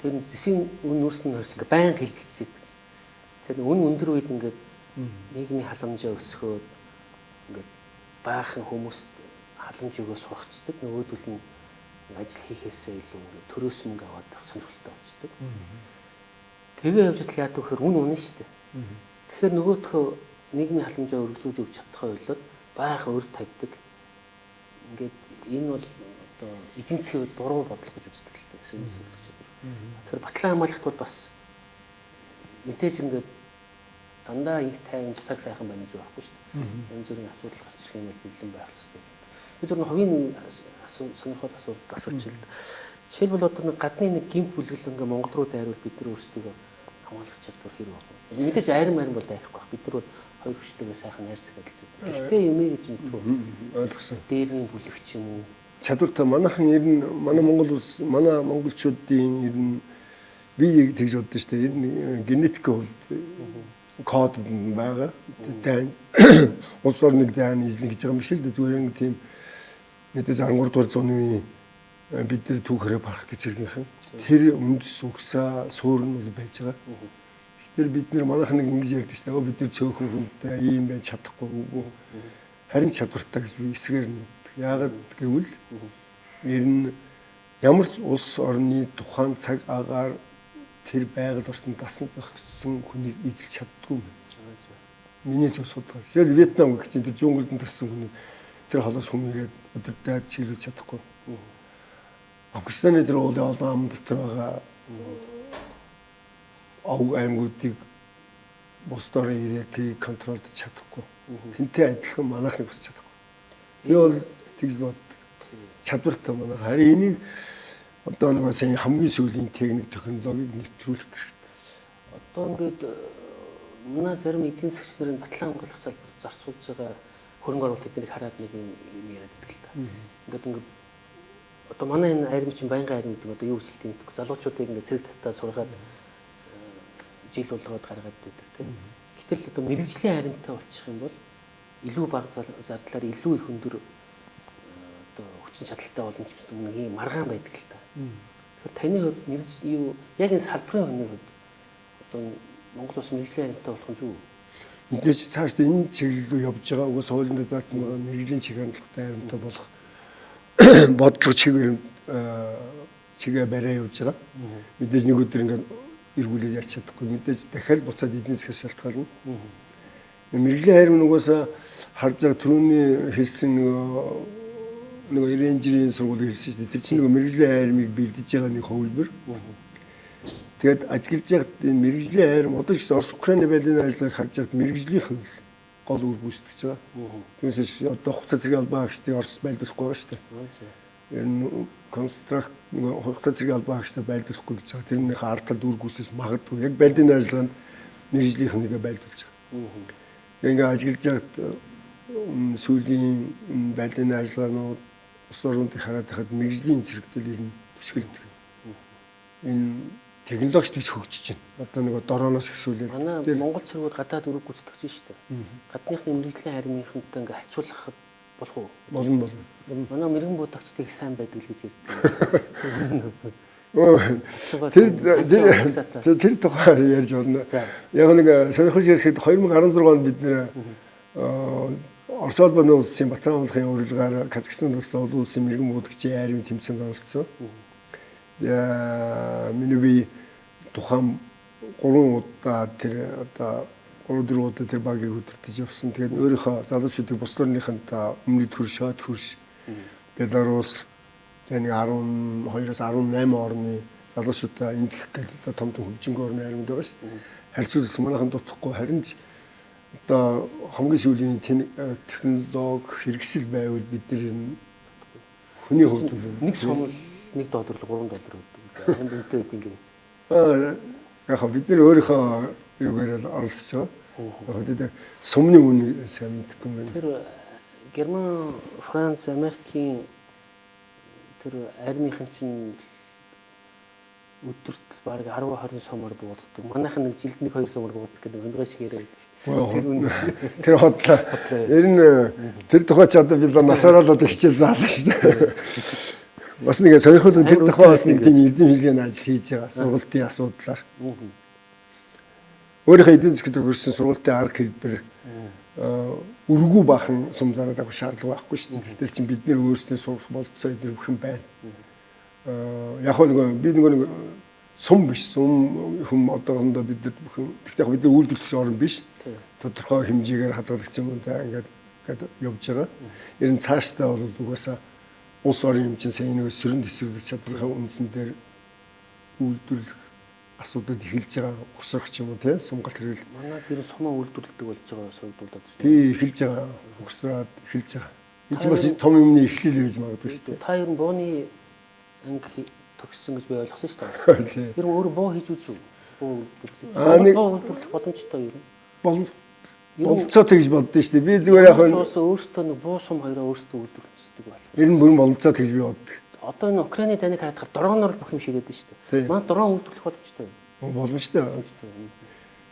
Тэр зэсийн үн нүүрсний хөрс ингээ байнга хилдэлцэж идэг. Тэр үн өндөр үед ингээд нийгмийн халамжаа өсгөөд Ингээд баахан хүмүүст халамж өгөө сургацдаг. Нөгөөдөл нь ажил хийхээсээ илүү ингээд төрөөс мөнгө аваад байх сонирхолтой болцдог. Тэгээ явж л яадаг вэхээр үн үнэ шүү дээ. Тэгэхээр нөгөөхөө нийгмийн халамжаа өргөжлүүлж өгч чадхаа болоод баахан өр тавьдаг. Ингээд энэ бол одоо эдийн засгийн хувьд буруу бодлого гэж үздэг л дээ. Тэгэхээр батлан хамгаалахт бол бас мэдээж ингээд дандаа их тайван цаг сайхан байна гэж байхгүй шүү дээ. Янз бүрийн асуудал гарч ирэх юм бол бэлэн байх хэрэгтэй. Би зөвхөн хувийн сонирхол асуулт асууч л. Жишээлбэл одоо нэг гадны нэг гимт бүлгэл ингээ Монгол руу дайруул бид нар өөрсдийгөө хамгаалах чадвар хэр байх вэ? Мэдээж айрам айрам бол дайрахгүй байх. Бид нар бол хоёр хүчтэйгээ сайхан найрсаг харилцаа. Гэхдээ юмыг гэж мэдгүй. Ойлгосон. Дээрний бүлэг ч юм уу. Чадвартай манайхан ер нь манай Монгол улс манай монголчуудын ер нь би тэгж боддоо шүү дээ. Ер нь генетикийн хувьд код байгаа. Дайн улс орныг дайн эзлэн гэж байгаа юм биш л дээ. Зүгээр нэг тийм мэдээж 13 дугаар зууны үеийн бид нар түүхээрээ барахдаг зэргийнхэн тэр үндэс угсаа суурь нь бол байж байгаа. Тэгэхээр бид нар манайх нэг ингэж ярьдаг шүү дээ. Бид нар цөөхөн хүнтэй ийм байж чадахгүй үгүй. Харин чадвартай гэж би эсрэгээр нь боддог. Яагаад гэвэл ер нь ямар ч улс орны тухайн цаг агаар тэр байгаль орчинд дасан зохицсон хүнийг эзэлж чаддгүй юм. Миний зөв судалгаа. Жишээл Вьетнам гэх чинь тэр жунглд тассан хүнийг тэр холоос хүн ирээд өдөрдөө чиглэж чадахгүй. Афганистаны тэр уулын олон ам дотор байгаа овг аймагуудыг бусдаар ирээд тэрийг контролдож чадахгүй. Тэнтэй адилхан манайхыг бас чадахгүй. Би бол тэгж боддог. Чадвартай манай. Харин энийг одоо нэг сайн хамгийн сүүлийн техник технологиг нэвтрүүлэх хэрэгтэй. Одоо ингээд манай зарим эдийн засгч нарын батлан хамгаалах салбарт зарцуулж байгаа хөрөнгө оруулалт эднийг хараад нэг юм яриад байдаг л та. Ингээд одоо манай энэ арим чинь байнгын арим гэдэг одоо юу гэж хэлдэг юм бэ? Залуучуудыг ингээд сэрэг татаа сургаад жил болгоод гаргаад байдаг тийм. Гэтэл одоо мэрэгжлийн аримтай болчих юм бол илүү бага зардлаар илүү их өндөр одоо хүчин чадалтай боломж гэдэг нэг юм маргаан байдаг л та. Тэгэхээр таны хувьд мэрэгж юу яг энэ салбарын хүний хувьд одоо Монгол улс мэрэгжлийн аримтай болох нь зөв үү? Мэдээж цааш энэ чиглэл рүү явж байгаа. Угсаа хуулинд заасан байгаа мэрэгжлийн чиг хандлагатай аримтай болох бодлого чигээр чигээ бариа явж байгаа. Мэдээж нэг өдөр ингээд эргүүлээд яач чадахгүй. Мэдээж дахиад буцаад эдийн засгаас шалтгаална. Мэрэгжлийн хайр нь угаасаа харж байгаа түрүүний хэлсэн нөгөө Ренжерийн сургуулийг хэлсэн шүү дээ. Тэр чинь нөгөө мэрэгжлийн хайрмыг бэлдэж байгаа нэг хувилбар. Тэгээд ажиглаж байхад энэ мэрэгжлийн хайрм одоо ч гэсэн Орос Украины байлын ажлыг харж байхад мэрэгжлийнх нь гол үр гүйцэтгэж байгаа. Түүнээс одоо хугацаа зэргийн албан хаагчдыг Орос байлдуулахгүй байгаа шүү дээ. Ер нь констракт нөгөө хугацаа зэргийн албан хаагчдыг байлдуулахгүй гэж байгаа. Тэрнийхээ ард талд үр гүйцэс магадгүй. Яг байлдын ажиллагаанд мэрэгжлийнх нэгэ байлдуулж байгаа. Ингээ ажиглаж байхад сүүлийн байлдын ажиллагаанууд улс орнуудыг хараад байхад мэрэгжлийн зэрэгтэл ер нь төсөөлдөг. Энэ технологич гэж хөгжиж байна. Одоо нөгөө дорооноос эхлүүлээд манай Монгол цэргүүд гадаад үрэг гүйцэтгэж шүү дээ. Гадныхны мэрэгжлийн армийнхантай ингээ харьцуулахад болох уу? Болно. Манай мэрэгэн будагчдыг их сайн байдаг л гэж ярьдаг. Тэр тухайар ярьж болно. Яг нэг сонирхолтой ярихад 2016 онд бид нэр Орос улбаны улсын Батан хамгаалахын урилгаар Казахстан улсын олон улсын мэрэгэн буудагчийн армийн тэмцээнд оролцсон. Миний би тухайн 3 удаа тэр одоо 3-4 удаа тэр багийг удирдах явсан. Тэгээд өөрийнхөө залуучуудыг бус орныхонтой өмнөд хөрш, хойд хөрш, Беларус, тэгээ нэг 12-оос 18 орны залуучуудаа энд гэх гээд одоо том том хөгжингөө орны армид байгаа шүү. Харьцуулсан манайхан дутхгүй, харин ч одоо хамгийн сүүлийн технологи хэрэгсэл байвал бид нар энэ хүний хувьд нэг сумал $1 л $3 өгдөг. Амар үнэтэй байд ингэ. Яг бид нар өөрийнхөө юугаар л оролцож байгаа. Яг бид сумны үнийг сайн мэдэхгүй юм байна. Тэр Герман, Франц, Америкийн тэр армийнхан чинь өдөрт бараг 10 20 сумаар бууддаг. Манайхан нэг жилд 1 2 сумаар бууддаг гэдэг өндгөө шиг яриад байдаг шүү дээ. Тэр үн тэр хотлоо. Ер нь тэр тухай ч одоо бид насаараа л одоо хичээл заалаа шүү дээ. Бас нэг сонирхолтой тэр тухай бас нэг тийм эрдэм хэлгээний ажил хийж байгаа сургалтын асуудлаар. Өөрийнхөө эдийн засгт өгөрсөн сургалтын арга хэлбэр Өргүү баахан сум зараад авах шаардлага байхгүй шүү дээ. Гэтэл чинь бид нэр өөрсдөө сурах болцоо эдгээр бүх юм байна. Яг нөгөө би нөгөө нэг сум биш, сум хүм одоохондоо бид нар бүх юм. Гэхдээ яг бид нар үйлдвэрлэгч орн биш. Тодорхой хэмжээгээр хадгалагч юм да ингээд явж байгаа. Ер нь цаашдаа бол угаасаа улс орон юм чинь сайн нэг сөрөн төсвөрлөх чадварын үндсэн дээр үйлдвэрлэх асуудал эхэлж байгаа, угсрах ч юм уу тий сумгалт хэрэгэл. Манай тэр сумаа үйлдвэрлэдэг болж байгаа сувдуулаад байна. Тий, эхэлж байгаа. Угсраад эхэлж байгаа. Энэ чинь бас том юмны эхлэл байж магадгүй шүү дээ. Та ер нь бууны анги төгссөн гэж би ойлгосон шүү дээ. Тий. Ер нь өөрөө буу хийж үзв. Буу үйлдвэрлэх. Буу үйлдвэрлэх боломжтой ер нь. Болцоотой гэж боддоо шүү дээ. Би зүгээр яг өөртөө нэг буу сум хоёроо өөртөө үйлдвэрлэждэг болох. Ер нь бүрэн болцоотой гэж би боддог. Одоо энэ Украины дайныг хараад дроноор бүх юм шийдээд байна шүү дээ. Манай дрон үйлдвэрлэх боломжтой. Боломжтой.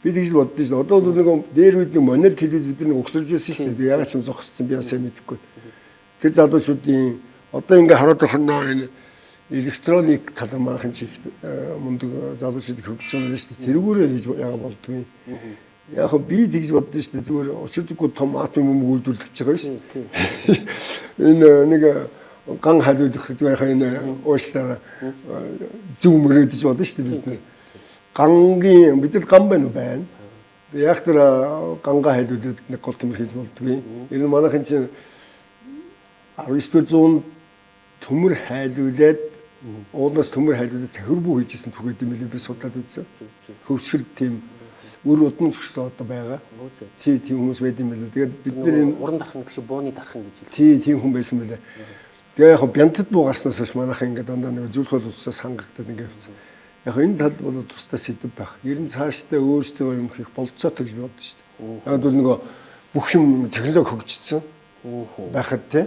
Би тэгж л боддоо шүү дээ. Одоо бол нэг дээр үед нэг монел телевиз бид нар угсарж ирсэн шүү дээ. Ягаад ч юм зогссон би сайн мэдэхгүй. Тэр залуучуудын одоо ингээ хараад байх нь энэ электроник тал манайхан чих мундаг залуучууд хөгжиж байгаа юм шүү дээ. Тэрүүгээрээ хийж яага болдгүй. Яг би тэгж боддоо шүү дээ. Зүгээр учир зүггүй том атом бөмбөг үйлдвэрлэж байгаа шүү. Энэ нэг ган халиулах зүгээр яг энэ уучлаарай зөв мөрөөдөж бодно шүү дээ бид нар. Гангийн бид нар ган байна уу байна. Яг тэр гангаа халиулаад нэг гол төмөр хийж болдгүй. Ер нь манайхан чинь 19-р зуунд төмөр хайлуулад уулнаас төмөр хайлуулад цахир бүү хийжсэн түгээд юм лээ би судлаад үзсэн. Хөвсгөл тийм үр удам зөрсөн одоо байгаа. Тий, тийм хүмүүс байд юм байлаа. Тэгээд бид нар энэ уран дархан гэж бууны дархан гэж хэлдэг. Тий, тийм хүн байсан байлаа. Тэгээ яг бянтад буу гарснаас хойш манайхан ингээд дандаа нэг зүйл тул усаас хангагдаад ингээд явцсан. Яг энэ талд бол тусдаа сэдэв байх. Ер нь цаашдаа өөрсдөө юм хийх болцоотой гэж боддоо шүү дээ. Яг бол нөгөө бүх юм технологи хөгжсөн байхад тий.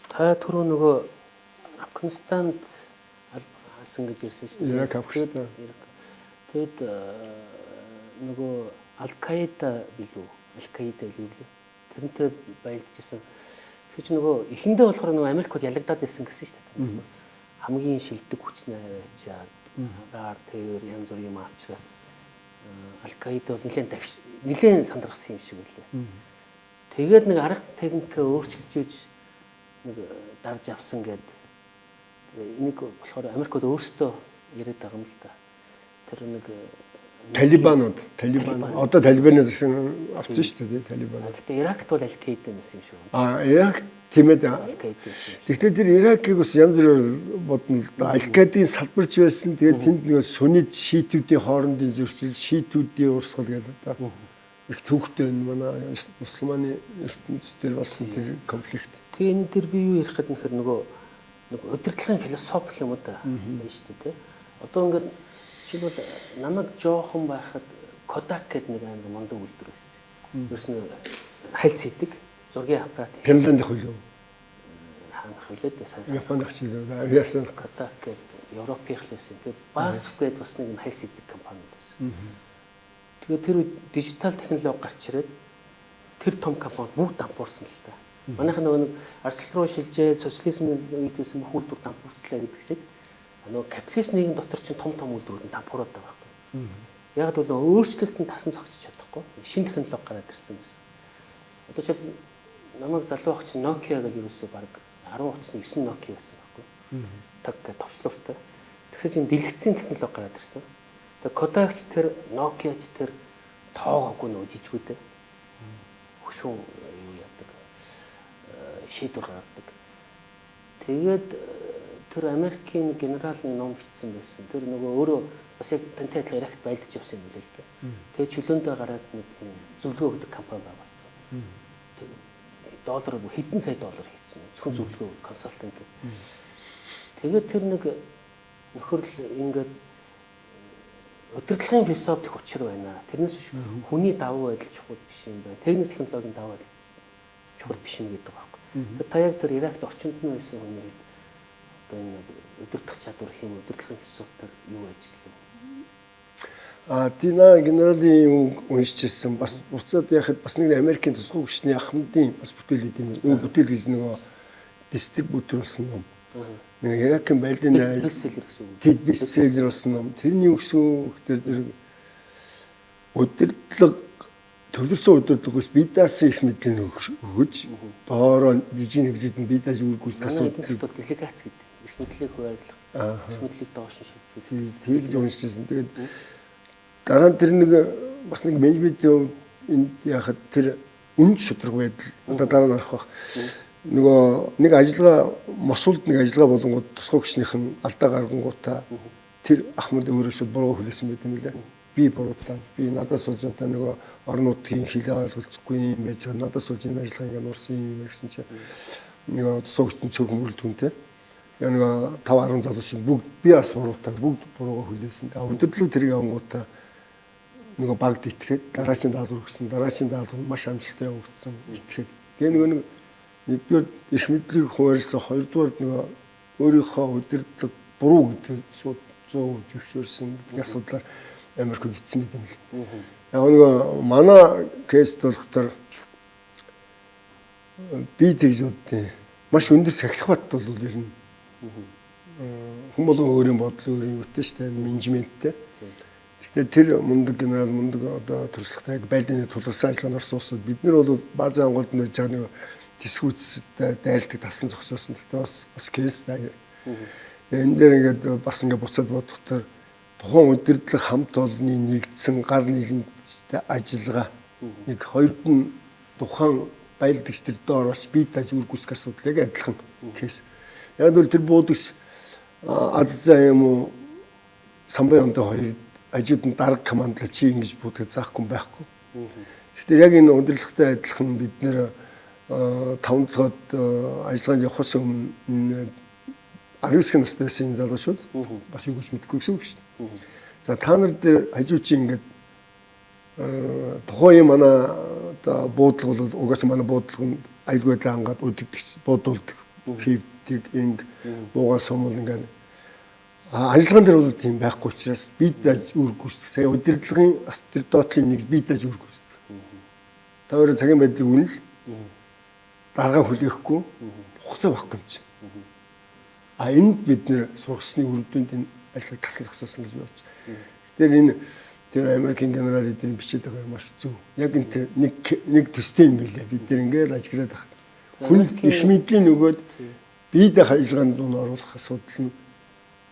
Та түрүү нөгөө Афганистанд алсан гэж ярьсан шүү дээ. Ирак, Афганистан. Тэгэд нөгөө Аль-Каида билүү? Аль-Каида билүү гэлээ. Тэрнтэй баялжсэн. Тэгэхээр чи нөгөө эхэндээ болохоор нөгөө Америкууд ялагдаад байсан гэсэн шүү дээ. Хамгийн шилдэг хүчнээ аваачаад, гаар тэр янз бүрийн юм авчраад Аль-Каида бол нэлээд нэлээд сандархсан юм шиг үлээ. Тэгээд нэг арга техникээ өөрчилж нэг дарж авсан гээд энийг болохоор Америкууд өөрсдөө яриад байгаа юм л да. Тэр нэг Талибанууд, Талибан. Одоо Талибанаас гэсэн авсан шүү дээ, Талибанууд. Гэтэ Иракт бол Аль-Каида байсан юм шиг байна. Аа, Иракт тийм ээ. Аль-Каида байсан. Гэхдээ тэр Иракийг бас янз бүрээр бодно л да. Аль-Каидын салбарч байсан. Тэгээд тэнд нэг суннит шиитүүдийн хоорондын зөрчил, шиитүүдийн урсгал гэдэг одоо их төвхтэй энэ манай мусульманы ертөнцийн болсон тэр конфликт. Тэгээ энэ дэр би юу ярих гэдэг нөхөр нөгөө нэг удирдлагын философи юм уу да байна шүү дээ, тий. Одоо ингээд жишээлбэл намайг жоохон байхад Kodak гэдэг нэг амар мундаг үйлдвэр байсан. Ерөөс нь хальс хийдэг, зургийн аппарат. Финланд их үлээ. Хаанах үлээ дээ сайн. Японд их үлээ. Авиасан Kodak гэдэг Европынх л байсан. Тэгээд BASF гэдэг бас нэг юм хальс хийдэг компани байсан. Тэгээд тэр үед дижитал технологи гарч ирээд тэр том компани бүгд дампуурсан л та. Манайх нөгөө нэг арслан руу шилжээд социализмын үед байсан бүх үйлдвэр дампуурчлаа гэдэг шиг нөгөө капитализм нийгэм дотор чинь том том үйлдвэрүүд нь дампуураад байгаа байхгүй. Яг л өөрчлөлт нь тасан зогсож чадахгүй. Шинэ технологи гараад ирсэн байсан. Одоо жишээл намайг залуу ах чинь Nokia гэж ерөөсөө баг 10 утасны 9 Nokia байсан байхгүй. Таг гэх товчлууртай. Тэгсэн чинь дэлгэцийн технологи гараад ирсэн. Тэгээ Kodak ч тэр Nokia ч тэр тоогоогүй нөгөө жижигүүдээ. Хөшүүн юу яадаг шийдвэр гаргадаг. Тэгээд тэр Америкийн генерал ном бичсэн байсан. Тэр нөгөө өөрөө бас яг тантай адилхан Иракт байлдаж явсан юм билээ л дээ. Тэгээд чөлөөндөө гараад нэг тийм зөвлөгөө өгдөг компани байгуулсан. Доллар хэдэн сая доллар хийсэн. Зөвхөн зөвлөгөө консалтинг гэдэг. Тэгээд тэр нэг нөхөрл ингээд удирдлагын философи их учир байна. Тэрнээс биш хүний давуу байдал чухал биш юм байна. Техник технологийн давуу байдал чухал биш юм гэдэг байхгүй. Тэгэхээр та яг тэр Иракт орчинд нь байсан хүний үед одоо энэ удирдах чадвар хэм удирдлагын философиор юу ажиглав? А Тина генералийн үг уншижсэн. Бас буцаад яхад бас нэг Америкийн тусгай хүчний ахмадын бас бүтээл идэм. Нөгөө бүтээл гэж нөгөө дистрибьютор болсон ном. Нэг Иракийн байлдын бестселлер гэсэн үг. Тэд бестселлер болсон ном. Тэрний юу гэсэн үг тэр зэрэг удирдлага Төвлөрсөн удирдлагаас бие даасан их мэдлийг өгөж доороо жижиг хөгжүүд нь бие дааж үр гүйцэтгэх асуудал бол делегац гэдэг. Эрх мэдлийг хуваарлах, эрх мэдлийг доош нь шилжүүлэх. Тэгж уншижсэн. Тэгээд дараа нь тэр нэг бас нэг менежментийн энд яхад тэр үнэт шударга байдал одоо дараа нь харах бах. Нөгөө нэг ажиллагаа Мосулд нэг ажиллагаа болонгууд тусгай хүчнийхэн алдаа гаргангуудаа тэр ахмад өөрөө шууд буруу хүлээсэн байт юм лээ. Би буруутай. Би надаас сууж одоо нөгөө орон нутгийн хилээ ойлголцохгүй юм байж байгаа. Надаас сууж энэ ажиллагаа ингэ нурсан юм гэсэн чинь нөгөө тусгай хүчний цөөхөн мөрөлдгүнтэй. Яг нөгөө 5 10 залуучууд бүгд би бас буруутай. Бүгд буруугаа хүлээсэн. Удирдлага тэрийг авангуудаа нөгөө багд итгээд дараачин даалгавар өгсөн. Дараачин даалгавар маш амжилттай явагдсан. Итгээд. Тэгээ нөгөө нэг нэгдүгээр эрх мэдлийг хуваарлсан, хоёрдугаар нөгөө өөрийнхөө удирдлага буруу гэдгийг шууд 100% зөвшөөрсөн гэдэг асуудлаар Америк битсэн байт юм л. Яг нөгөө манай кейст болохоор би тэгж боддیں۔ Маш өндөр сахилах бат бол ер нь хүн болгон өөрийн бодол өөрийн юутай шүү дээ, менежменттэй. Гэхдээ тэр мундаг генерал мундаг одоо туршлагатай байлдааны тулгарсан ажиллагаанд орсон улсууд бид нар бол баазын анголд нэж байгаа нэг тэсгүүцтэй дайрдаг таслан зогсоосон. Гэхдээ бас кейс энэ дээр ингээд бас ингээд буцаад бодохоор тухайн удирдлага хамт олонны нэгдсэн гар нийлэмжтэй ажиллагаа нэг хоёрд нь тухайн байлдагч тэр доор орч бие дааж үр гүйцэтгэх асуудал яг адилхан кейс. Яг бол тэр буудагч аз заа юм уу самбай ондоо хоёр ажууд нь дарга командлаа чи ингэж буудах заахгүй байхгүй. Тэгэхээр яг энэ удирдлагатай адилхан бид нэр 5 долоод ажиллагаанд явахаас өмнө энэ 19 настай байсан энэ залуучууд бас юу гэж мэдэхгүй гэсэн үг шүү дээ. За та нар дээр хажуу чи ингээд тухайн манай одоо буудлага бол угаасаа манай буудлага нь аюулгүй байдлаа хангаад удирдагч буудуулдаг хийвдэг инг буугаа сумал ингээд ажиллагаан дээр бол тийм байхгүй учраас бие дааж үр гүйцэтгэх. Сая удирдлагын бас тэр доотлын нэг бие дааж үр гүйцэтгэх. Та өөрөө цагийн байдлыг үнэл даргаа хүлээхгүй хугацаа байхгүй юм чинь. А энд бид нэр сургасны үр дүнд энэ ажлыг таслах гэсэн гэж бодож. Тэгэхээр энэ тэр Америкийн генерал эдгээр бичээд байгаа юм маш зөв. Яг энэ тэр нэг төстэй юм билээ. Бид нэр ингээд ажиглаад байгаа. Хүн их мэдлийн нөгөөд бие даах ажиллагаанд нь оруулах асуудал нь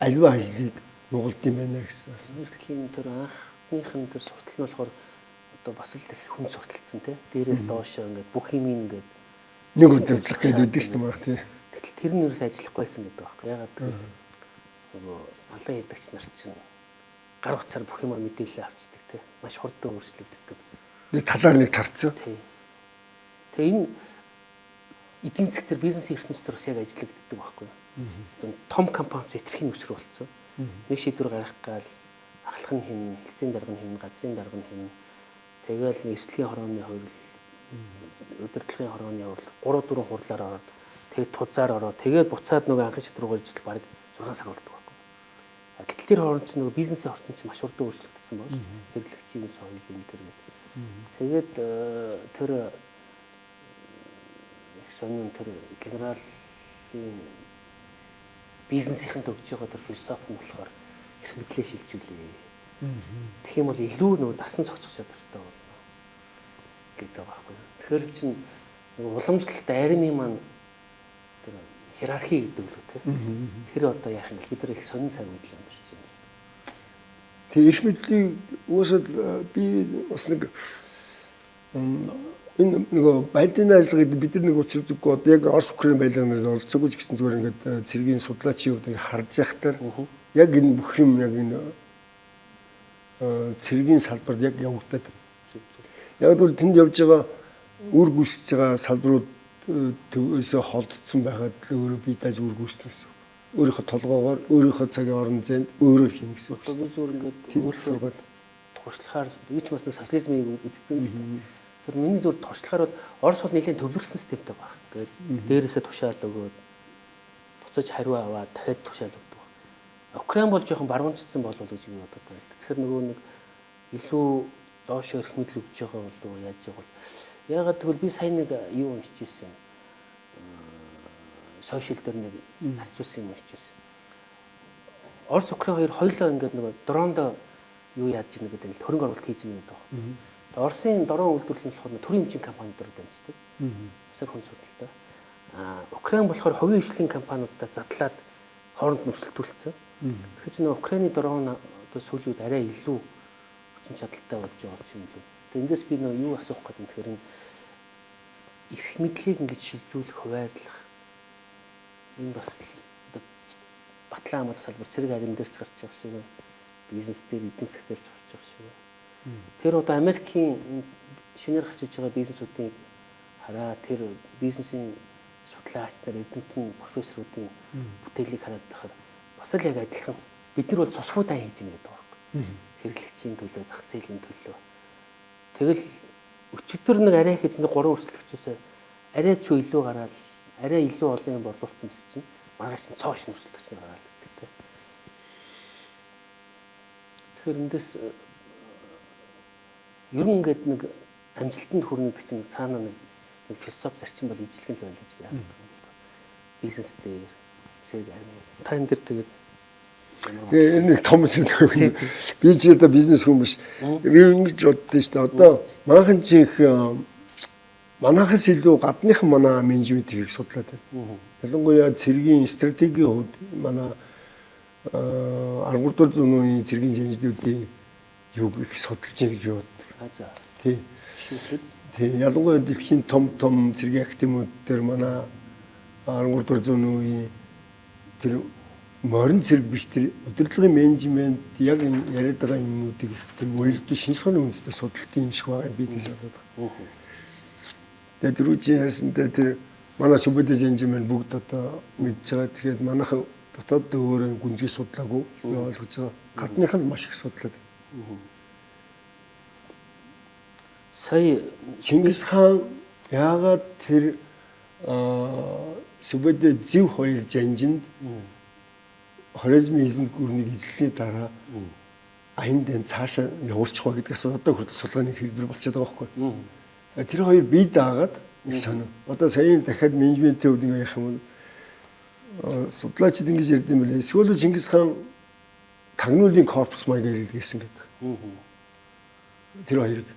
аливаа ажлыг нугалд юм байна гэсэн. Америкийн тэр анхных нь тэр суртал нь болохоор одоо бас л их хүн сурталцсан тий. Дээрээс доошоо ингээд бүх юм ингээд нэг удирдлага гэдэг байдаг шүү дээ марх тий. Гэтэл тэр нь ерөөс ажиллахгүй байсан гэдэг байхгүй. Ягаад гэвэл нөгөө алан ядагч нар чинь гар утсаар бүх юмар мэдээлэл авчдаг тий. Маш хурдан өөрчлөгддөг. Нэг талаар нэг тарцсан. Тий. Тэгээ энэ эдийн засаг төр бизнесийн ертөнцийн бас яг ажиллагддаг байхгүй. Том компани хэтэрхий нүсэр болцсон. Нэг шийдвэр гаргах гал ахлах нь хин, хэлцээний дарга нь хин, газрын дарга нь хин. Тэгэл эрсдлийн хорооны хувирал, удирдлагын хорооны хувирал 3 4 хурлаар ороод тэгээд тузаар ороод тэгээд буцаад нөгөө анхан шат руу ирж бараг 6 сар болдог байхгүй. Гэтэл тэр хооронд чинь нөгөө бизнесийн орчин чинь маш хурдан өөрчлөгдсөн байна. Хэрэглэгчийн соёл энэ төр гэдэг. Тэгээд тэр их сонин тэр генералын бизнесийнхэнд өгж байгаа тэр философи нь болохоор эрх мэдлээ шилжүүлээ. Тэгэх юм бол илүү нөгөө дасан зохицох чадвартай болно гэдэг байгаа байхгүй. Тэгэхээр чинь нөгөө уламжлалт армийн маань тэр хиерархи гэдэг л үү те. Тэр одоо яах юм бэ? Бид нар их сонин цаг үед л амьдарч байна. Тэг эрх мэдлийг уусаад би бас нэг энэ нөгөө байлдааны ажиллагаа гэдэг бид нар нэг учир зүггүй одоо яг Орос Украин байлдаанаас оролцоогүй ч гэсэн зүгээр ингээд цэргийн судлаачийн хувьд ингээд харж байхтаар яг энэ бүх юм яг энэ цэргийн салбарт яг явагдаад. Яг бол тэнд явж байгаа үр гүйцэж байгаа салбарууд төвөөсөө холдсон байхад л өөрөө бие дааж үр гүйцэл гэсэн. Өөрийнхөө толгоогоор өөрийнхөө цагийн орон зайд өөрөө хийнэ гэсэн үг. Одоо би зүгээр ингээд өөрийнхөө туршлагаар би ч бас нэг социализмыг үзсэн шүү дээ. Тэр миний зүгээр туршлагаар бол Орос бол нэлээд төвлөрсөн системтэй баг. Ингээд дээрээсээ тушаал өгөөд буцаж хариу аваад дахиад тушаал өгдөг. Украин бол жоохон баруунчдсан болов уу гэж би бодод байна. Тэгэхээр нөгөө нэг илүү доошоо эрх мэдэл өгч байгаа болов уу яаж байгаа бол. Яагаад гэвэл би сайн нэг юу уншиж ирсэн. Сошиал дээр нэг харьцуулсан юм уншиж ирсэн. Орос Украин хоёр хоёулаа ингээд нөгөө дрондо юу яаж ийн гэдэг нь хөрөнгө оруулалт хийж ийн гэдэг байна. Оросын дрон үйлдвэрлэл нь болохоор төрийн хэмжээний компаниудаар дамждаг. Асар хүн сурталтай. Украин болохоор хувийн хвшлийн компаниудаа задлаад хооронд нь өрсөлдүүлсэн. Тэгэхээр чи нөө Украины дрон одоо сүүлийн үед арай илүү хүчин чадалтай болж байгаа юм лүү. Тэгээ эндээс би нөө юу асуух гэдэг юм, тэгэхээр энэ эрх мэдлийг ингэж шилжүүлэх, хуваарлах энэ бас одоо батлан хамгаалах салбар цэрэг арим дээр ч гарч байгаа шиг байна. Бизнес дээр, эдийн засаг дээр ч гарч байгаа шиг байна. Тэр одоо Америкийн шинээр гарч иж байгаа бизнесүүдийн хараа, тэр бизнесийн судлаач нар, эрдэмтэн профессоруудын бүтээлийг хараад байхад бас л яг адилхан. Бид нар бол цусгүй дан хийж гэнэ гэдэг байгаа байхгүй. Хэрэглэгчийн төлөө, зах зээлийн төлөө. Тэгэл өчигдөр нэг арай хийж нэг гурван өрсөлдөгчөөс арай ч илүү гараад арай илүү олон юм борлуулсан мэс чинь маргааш нь цоо шинэ өрсөлдөгч нар гараад ирдэг те. Тэгэхээр эндээс ер нь ингээд нэг амжилтанд хүрнэ гэдэг чинь цаана нэг философи зарчим бол ижлэгэн л байна гэж би хардаг юм л да. Бизнес дээр, цэрэг арми. Та энэ дэр тэгээд Тэгээ энэ нэг том сэдв. Би ч одоо бизнес хүн биш. Би ингэж боддоо шүү дээ. Одоо манайхан чи их манайхаас илүү гадныхан манай менежментийг их судлаад байна. Ялангуяа цэргийн стратегийн хувьд манай 13 дугаар зууны үеийн цэргийн жанжлуудын юг их судалж байгаа гэж би боддог. Тий. Тий, ялангуяа дэлхийн том том цэргийн академиуд дээр манай 13 дугаар зууны үеийн тэр морин цэрэг биш, тэр удирдлагын менежмент яг энэ яриад байгаа юмнуудыг тэр уялдаа шинж ухааны үндэстэй судалт юм шиг байгаа би тэгж бодоод байгаа. Тэгээд түрүү чи ярьсантай тэр манай Сүбэдэ жанжин маань бүгд одоо мэдж байгаа. Тэгэхээр манайхан дотоод өөрөө гүнзгий судлаагүй би ойлгож байгаа. Гадных нь маш их судлаад байна. Сая Чингис хаан яагаад тэр Сүбэдэ зэв хоёр жанжинд Хорезмын эзэнт гүрнийг эзэлсний дараа аян дэн цаашаа явуулчих вэ гэдэг асуудал одоо хүртэл судалгааны хэлбэр болчиход байгаа байхгүй. Тэр хоёр бие даагаад их сонио. Одоо саяын дахиад менежментийн хувьд ингэ ярих юм бол судлаачид ингэж ярьд юм билээ. Эсвэл Чингис хаан тагнуулын корпус маягаар ирдгээсэн гэдэг. Тэр хоёрыг.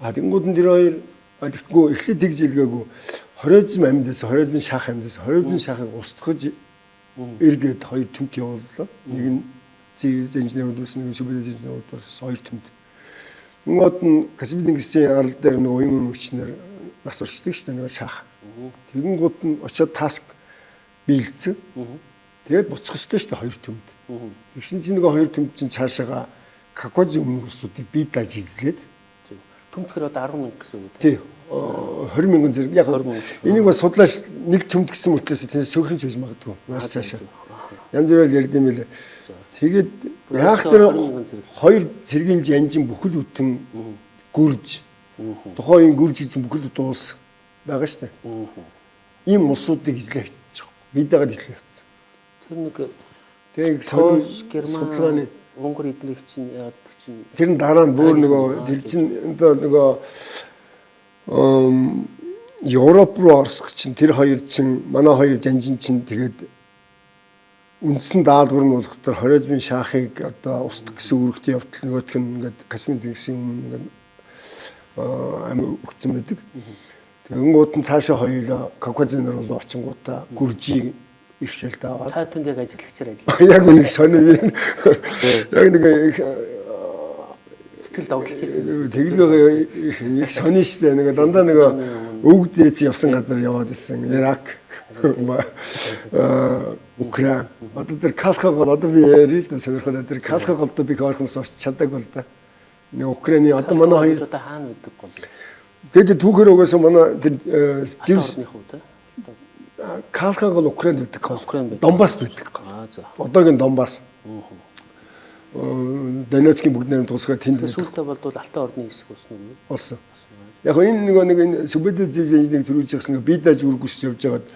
А тэнгууд нь тэр хоёр тэгтгүү эхлээд тэгж илгээгүй. Хорезм амьдээс, Хорезмын шах амьдээс, Хорезмын шахыг устгаж эргээд хоёр төмт явууллаа. Нэг нь зэв инженерүүд үүсэн, нэг нь Сүбэдэ инженерүүд бас хоёр төмт. Нөгөөд нь Каспий тэнгисийн арал дээр нэг уян өмчнөр нас урчдаг шүү дээ, нэг шах. Тэгэнгүүт нь очиод таск биелцэн. Тэгээд буцах ёстой шүү дээ хоёр төмт. Тэгсэн чинь нөгөө хоёр төмт чинь цаашаага Кавказын өмнөх улсуудыг бие дааж эзлээд төмт гэхээр одоо 10 мянга гэсэн үг үү? Тий. 20 мянган зэрэг. Яг энийг бас судлаач нэг төмт гэсэн мөртлөөс тэнд сөөхөн ч байж магадгүй. Маш цаашаа. Янз бүрээр ярьд юм билээ. Тэгээд яах тэр хоёр цэргийн жанжин бүхэл бүтэн гүрж тухайн үеийн гүрж гэсэн бүхэл бүтэн улс байгаа шүү дээ. Ийм улсуудыг эзлээ авчих. Бид дагаад эзлээ авчихсан. Тэр нэг тэгээд Герман, Унгар эднэрийг чинь яадаг чинь тэр нь дараа нь бүр нөгөө тэр чинь одоо нөгөө Европ руу орсох чинь тэр хоёр чинь манай хоёр жанжин чинь тэгээд үндсэн даалгавар нь болох тэр Хорезмын шахыг одоо устгах гэсэн үүрэгтэй явдал нөгөөх нь ингээд Каспийн тэнгисийн өмнө ингээд амь өгцөн байдаг. Тэгэнгүүт нь цаашаа хоёулаа Кавказын нар бол очингуудаа Гүржи иршээлд аваад. Та тэнд яг ажиглагчаар ажиллаа. Яг нэг сонио юм. Яг нэг сэтгэл догдолж ирсэн. Тэгэлгээ их сонио шүү дээ. Нэг дандаа нэг өвөг дээц явсан газар яваад исэн. Ирак, Украин. Одоо тэр Калха гол одоо би ярил л сонирхол тэр Калха голд би ойрхомс очиж чадаагүй л да. Нэг Украины одоо манай хоёр одоо хаана байдаг гол. Тэгээд түүхээр угаасаа манай тэр зэвс Калха гол Украинд байдаг гол. Донбасс байдаг гол. Одоогийн Донбасс. Донецкийн бүгд найрамд тусгаар тэнд байдаг. Сүүлдээ болдвол Алтан ордны хэсэг болсон уу? Болсон. Яг энэ нөгөө нэг энэ Сүбэдэ зэв жанжныг төрүүлж явсан нөгөө бие дааж үргүсч явж байгаад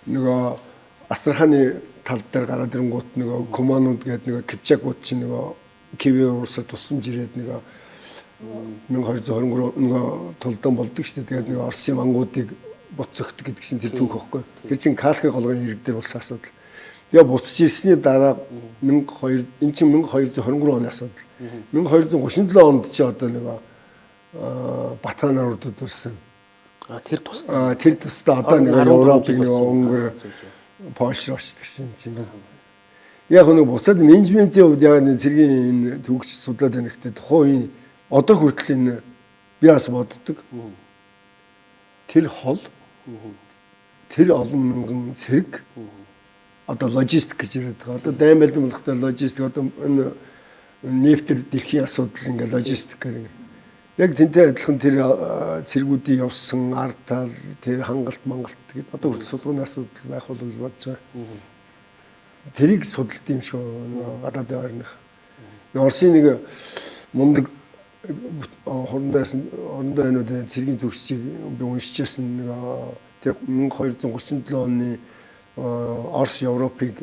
нөгөө Астраханы тал дээр гараад ирэнгуут нөгөө Куманууд гэдэг нөгөө Кипчакууд чинь нөгөө Киевийн уурсаар тусламж ирээд нөгөө 1223 нөгөө тулдаан болдог шүү дээ. Тэгээд нөгөө Оросын мангуудыг буцагт гэдэг чинь тэр түүх байхгүй. Тэр чинь Калхын голгын ирэг дээр болсон асуудал. Тэгээ буцаж ирсний дараа 1200 энэ чинь 1223 оны асуудал. 1237 онд чи одоо нөгөө Батханаар урддуулсан. Тэр тусдаа. Тэр тусдаа одоо нэг Европыг нэг Унгар, Польш руу очдог гэсэн чинь. Яг нэг буцаад менежментийн хувьд яг нэг цэргийн энэ төвөгч судлаад байна гэхдээ тухайн үеийн одоо хүртэл энэ би бас боддог. Тэр хол, тэр олон мянган цэрэг одоо логистик гэж яриад байгаа. Одоо дайн байлдан болохтой логистик, одоо энэ нефтэр дэлхийн асуудал ингээ логистик гэх юм. Яг тэнтэй адилхан тэр цэргүүдийн явсан ард тал, тэр хангалт мангалт гэдэг одоо хүртэл судалгааны асуудал байх болов гэж бодож байгаа. Тэрийг судалт юм шиг нөгөө гадаадын орных. Оросын нэг мундаг хурандаа өнүүд цэргийн төгсчийг би уншиж байсан, нэг тэр 1237 оны Орос Европыг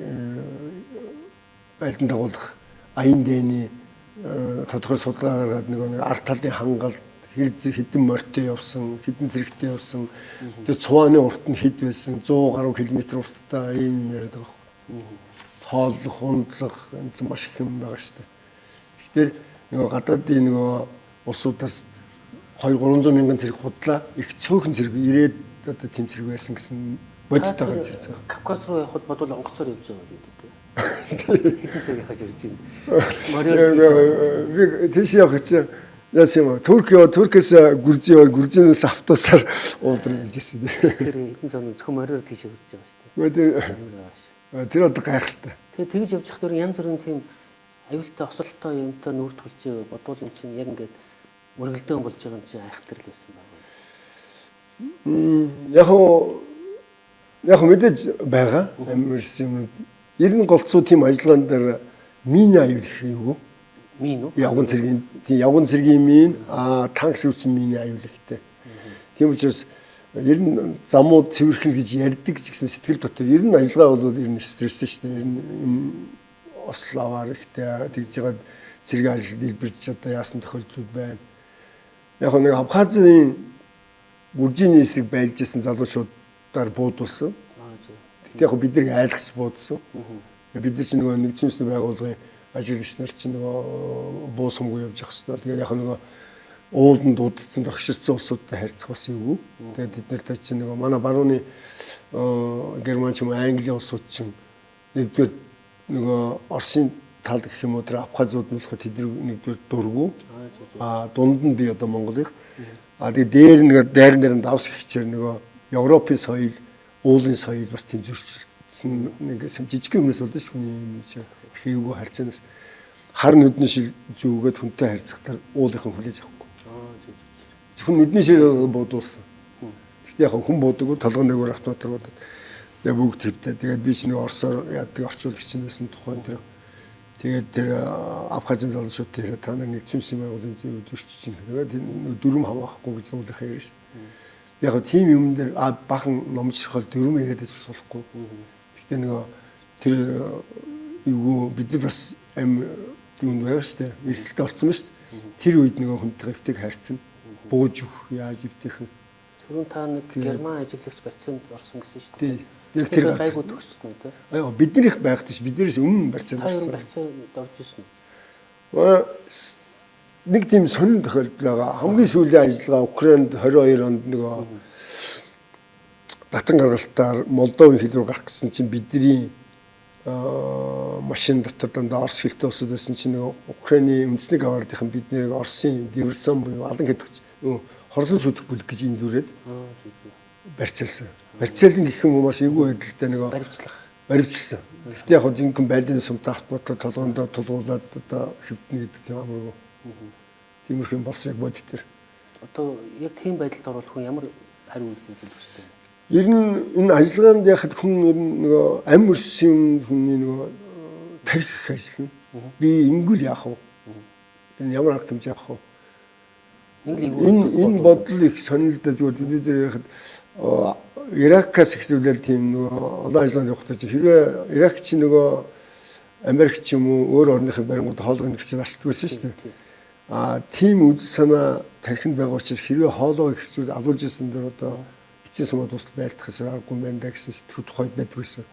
байлдан дагуулах аян дайны тодорхой судалгаа гаргаад нөгөө ард талын хангалт, хэдэн морьтой явсан, хэдэн зэрэгтэй явсан, тэр цувааны урт нь хэд байсан, 100 гаруй километр урттай ийм яриад байгаа байхгүй. Тооллох, хундлах энэ маш их юм байгаа шүү дээ. Тэгэхээр нөгөө гадаадын нөгөө улсуудаас 2-300 мянган цэрэг худлаа, их цөөхөн цэрэг ирээд одоо тэм цэрэг байсан гэсэн бодитойгоор зэрэг байгаа. Кавказ руу явхад бодвол онгоцоор явж байгаа гэдэг дээ. Хэдэн цаг явах ирж байна. Мориор би тийш явах чинь яасан юм бэ? Турк яа, Туркээс Гүржи яваа, Гүржинээс автобусаар уулдрын явж ирсэн. Тэр хэдэн цаг зөвхөн мориор тийш явж байгаа шүү дээ. Тэр одоо гайхалтай. Тэгээ тэгж явж байхдаа янз бүрийн тийм аюултай, осолтой юмтай нүүр тулж бодвол эн чинь яг ингээд мөргөлдөөн болж байгаа юм чинь айхтар л байсан байна. Яг мэдээж байгаа. Амьарсан юм. Ер нь голцоо тийм ажиллагаан дээр мин аюул их юу? Мин үү? Явган цэргийн, тийм явган цэргийн мин, танк сүүцэн мин аюул ихтэй. Тийм учраас ер нь замууд цэвэрхэн гэж ярьдаг ч гэсэн сэтгэл дотор ер нь ажиллагаа бол ер нь стресстэй шүү дээ. Ер нь юм осол аваар ихтэй тэгж жагаад цэргийн ажил дэлбэрч одоо яасан тохиолдлууд байна. Яг нэг Абхазын Гүржиний эсрэг байлж исэн залуучуудаар буудулсан. Гэхдээ яг бид нарыг айлгаж буудсан. Бид нар чинь нөгөө нэгдсэн үндэсний байгууллагын ажиглагч нар чинь нөгөө буусамгүй явж явах хэрэгтэй. Тэгээд яг нөгөө ууланд дуудсан тогширцсан улсуудтай харьцах бас эвгүй. Тэгээд тэд нартай чинь нөгөө манай барууны Герман ч юм уу Англи улсууд чинь нэгдүгээр нөгөө Оросын тал гэх юм уу тэр Абхазууд нь болохоор тэд нэгдүгээр дургу. Дунд нь би одоо Монголынх. Тэгээд дээр нэг дайран дээр нь давс гихчээр нөгөө Европын соёл, уулын соёл бас тийм зөрчилсөн нэг жижиг юмнаас болдог шүү хүний юм чинь хийвгүй харьцаанаас хар нүдний шил зүүгээд хүнтэй харьцахтаар уулынхан хүлээж авахгүй. Зөвхөн нүдний шил буудуулсан. Гэхдээ яг хүн буудаггүй толгойн дээгүүр автоматар буудаад яг бүгд хэвтэй. Тэгээд би ч нэг Оросоор яадаг орчуулагч байсан тухайн тэр. Тэгээд тэр Абхазын залуучууд тэр та нар нэг цэмсэн байгууллагын зөрчиж чинь. Тэгээд дүрм хамаахгүй гэж уулынхаа ярьж шин. Яг тийм юм дээр бахан номжрохол дүрм яриад байсан болохгүй. Гэхдээ нөгөө тэр эвгүй бид нар бас ам юм байгаа шүү дээ. Эрсдэлтэй болсон ба шүү дээ. Тэр үед нөгөө хүнтэй эвтэйг харьцсан. Бууж өгөх яаж эвтэйхэн. Түрүүн та нэг герман ажиглагч барьцаанд орсон гэсэн шүү дээ. Яг тэр гайгүй төгссөн үү те? Аа биднийх байх тийш биднээс өмнө барьцаанд орсон. Барьцаанд орж ирсэн үү? Нэг тийм сонин тохиолдол байгаа. Хамгийн сүүлийн ажиллагаа Украинд 22 онд нөгөө татан гаргалтаар Молдовын хил рүү гарах гэсэн чинь бидний машин дотор дандаа Орос хэлтэй улсууд байсан чинь нөгөө Украины үндэсний гвардийнхан биднийг Оросын диверсан буюу алан хядагч нөгөө хорлон сүйдэх бүлэг гэж эндүрээд барьцаалсан. Барьцаалын гэх юм уу маш эвгүй байдалтай нөгөө баривчлсан. Гэхдээ яг жинхэнэ байлын сумтай автоматар толгоондоо тулгуулад одоо хэвдэнэ гэдэг тийм амаргүй. Тиймэрхүү юм болсон яг бодит төр. Одоо яг тийм байдалд орвол хүн ямар хариу үйлдэл үзүүлэх ёстой вэ? Ер нь энэ ажиллагаанд яхад хүн ер нь нөгөө ам өрсөн юм хүний нөгөө тарих ажиллана. Би ингүүл яах вэ? Энэ ямар арга хэмжээ авах вэ? Энэ бодол их сонирхолтой зүгээр тэндээ зэрэг яхад Иракаас эхлүүлээд тийм нөгөө олон ажиллагаанд явахдаа чи хэрвээ Ирак чи нөгөө Америк ч юм уу өөр орныхын барингууд хоолгын нэгцэл алчдаг байсан шүү дээ. Тийм үзэл санаа тархинд байгаа учраас хэрвээ хоолоо их зүйл алуулж исэн дээр одоо эцсийн сумаа дуустал байлдахаас аргагүй байна да гэсэн сэтгүү тухайд байдаг байсан.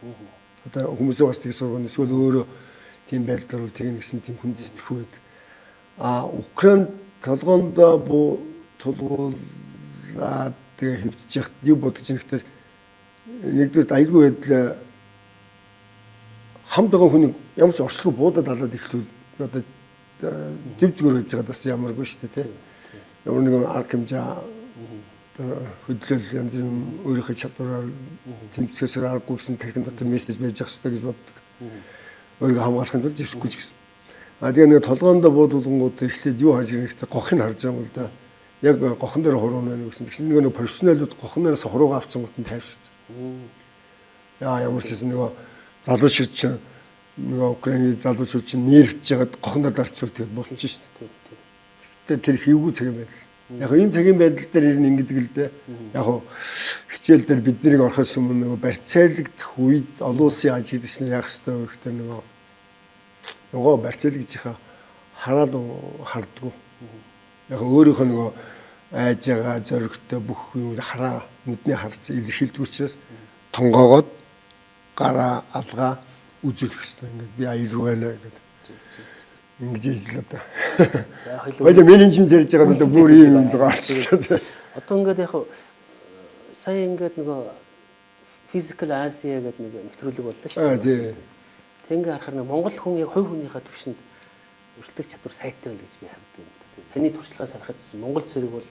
Одоо хүмүүсээ бас тийг сургана эсвэл өөрөө тийм байдлаар бол тэгнэ гэсэн тийм хүнд сэтгүү байдаг. Украин толгоондоо буу тулгуулаад тэгээ хэвдэж яхад юу бодож байгаа гэхээр нэгдүгээр аюулгүй байдал хамт байгаа хүнийг ямар ч орчлого буудаад алаад эхлүүл одоо дэв зүгээр байж байгаа бас ямаргүй шүү дээ, тий. Ямар нэгэн арга хэмжээ одоо хөдлөл янз бүрийн өөрийнхөө чадвараар тэмцэхээс аргагүй гэсэн тархин дотор мессеж байж ах хэрэгтэй гэж боддог. Өөрийгөө хамгаалахын тулд зэвсэхгүй ч гэсэн. А тэгээ нэг толгоондоо буудуулгангууд ихтэй юу хаж ирэх гэхдээ гохыг харж байгаа юм л да. Яг гохон дээр хуруу байна гэсэн. Тэгсэн нэг профессионалууд гохон дээрээс хуруугаа авсан гот нь тайвширч. Яа ямар ч гэсэн нөгөө залуучууд чинь нөгөө Украины залуучууд чинь нервж жагаад гохон дээр дарчвал тэгээд болчих шүү дээ. Гэхдээ тэр хийвгүй цаг юм байна. Яг ийм цагийн байдал дээр ирнэ ингэдэг л дээ. Яг хичээл дээр бид нарыг орохоос өмнө нөгөө барьцаалагдах үед олон улсын ажиглагч нар яах ёстой вэ гэхээр нөгөө барьцаалагчийнхаа хараад хардггүй. Яг өөрийнхөө нөгөө айж байгаа зоригтой бүх юм хараа нүдний харц илэрхийлдэг учраас тонгоогоод гараа алгаа үзүүлэх хэрэгтэй. Ингээд би аюулгүй байна гэдэг. Ингэж ижил одоо. За хоёул менежмент ярьж байгаа одоо бүр ийм юм гарчлаа. Одоо ингээд яг сая ингээд нөгөө Physical Asia гэдэг нэг нэвтрүүлэг боллоо шүү дээ. Тий. Тэг ингээд харахаар нэг Монгол хүн яг хувь хүнийхээ түвшинд өрсөлдөх чадвар сайтай байл гэж би хардаг юм л да. Таны туршлагаас харахад Монгол зэрэг бол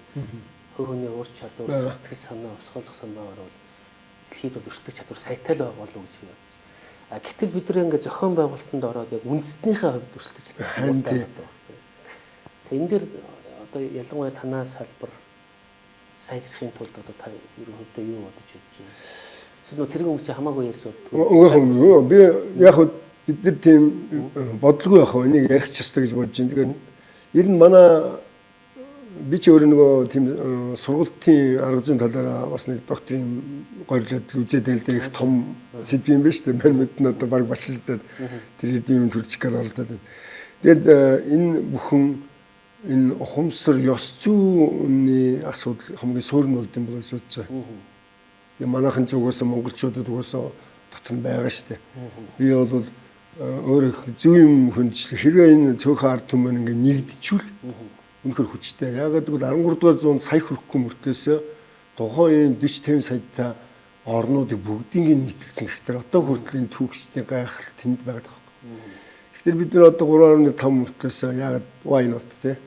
хувь хүний ур чадвар, сэтгэл санаа, өсгөлөх санаагаар бол дэлхийд бол өрсөлдөх чадвар сайтай л байгаа болов уу гэж би бодож. А гэтэл бид нар ингээд зохион байгуулалтанд ороод яг үндэснийхээ хувьд өрсөлдөх чадвар муутай байгаа. Тэг энэ дэр одоо ялангуяа танаа салбар сайжрахын тулд одоо та ерөнхийдөө юу бодож байна? Эсвэл нөө цэрэг хүмүүс чи хамаагүй ярьж болдгоо. Үгүй би яг бид нар тийм бодлого яг энийг ярих ч ёстой гэж бодож байна. Тэгээд ер нь манай би ч өөрөө нөгөө тийм сургалтын арга зүйн талаараа бас нэг докторийн гориглоод үзээд байл дээр их том сэдв юм байна шүү дээ. Мань мэднэ одоо баг бачлалдаад тэр хэдийн юм төрчих гээд оролдоод байна. Тэгээд энэ бүхэн энэ ухамсар ёс зүйн асуудал хамгийн суурь нь болд юм болоо гэж бодож байгаа. Тэгээ манайхан ч угаасаа монголчуудад угаасаа дотор нь байгаа шүү дээ. Би бол өөр их зүй юм хөндлөө. Хэрвээ энэ цөөхөн ард түмэн ингээ нэгдчихвэл үнэхэр хүчтэй. Яагаад гэвэл 13 дугаар зуунд сая хүрэхгүй мөртөөсөө тухайн үеийн 40 50 саятай орнуудыг бүгдийг нь нийцэлсэн. Тэгэхээр одоо хүртэл энэ түүхчдийн гайхал тэнд байгаад байгаа байхгүй. Тэгэхээр бид нар одоо 3.5 мөртлөөсөө яагаад why not те?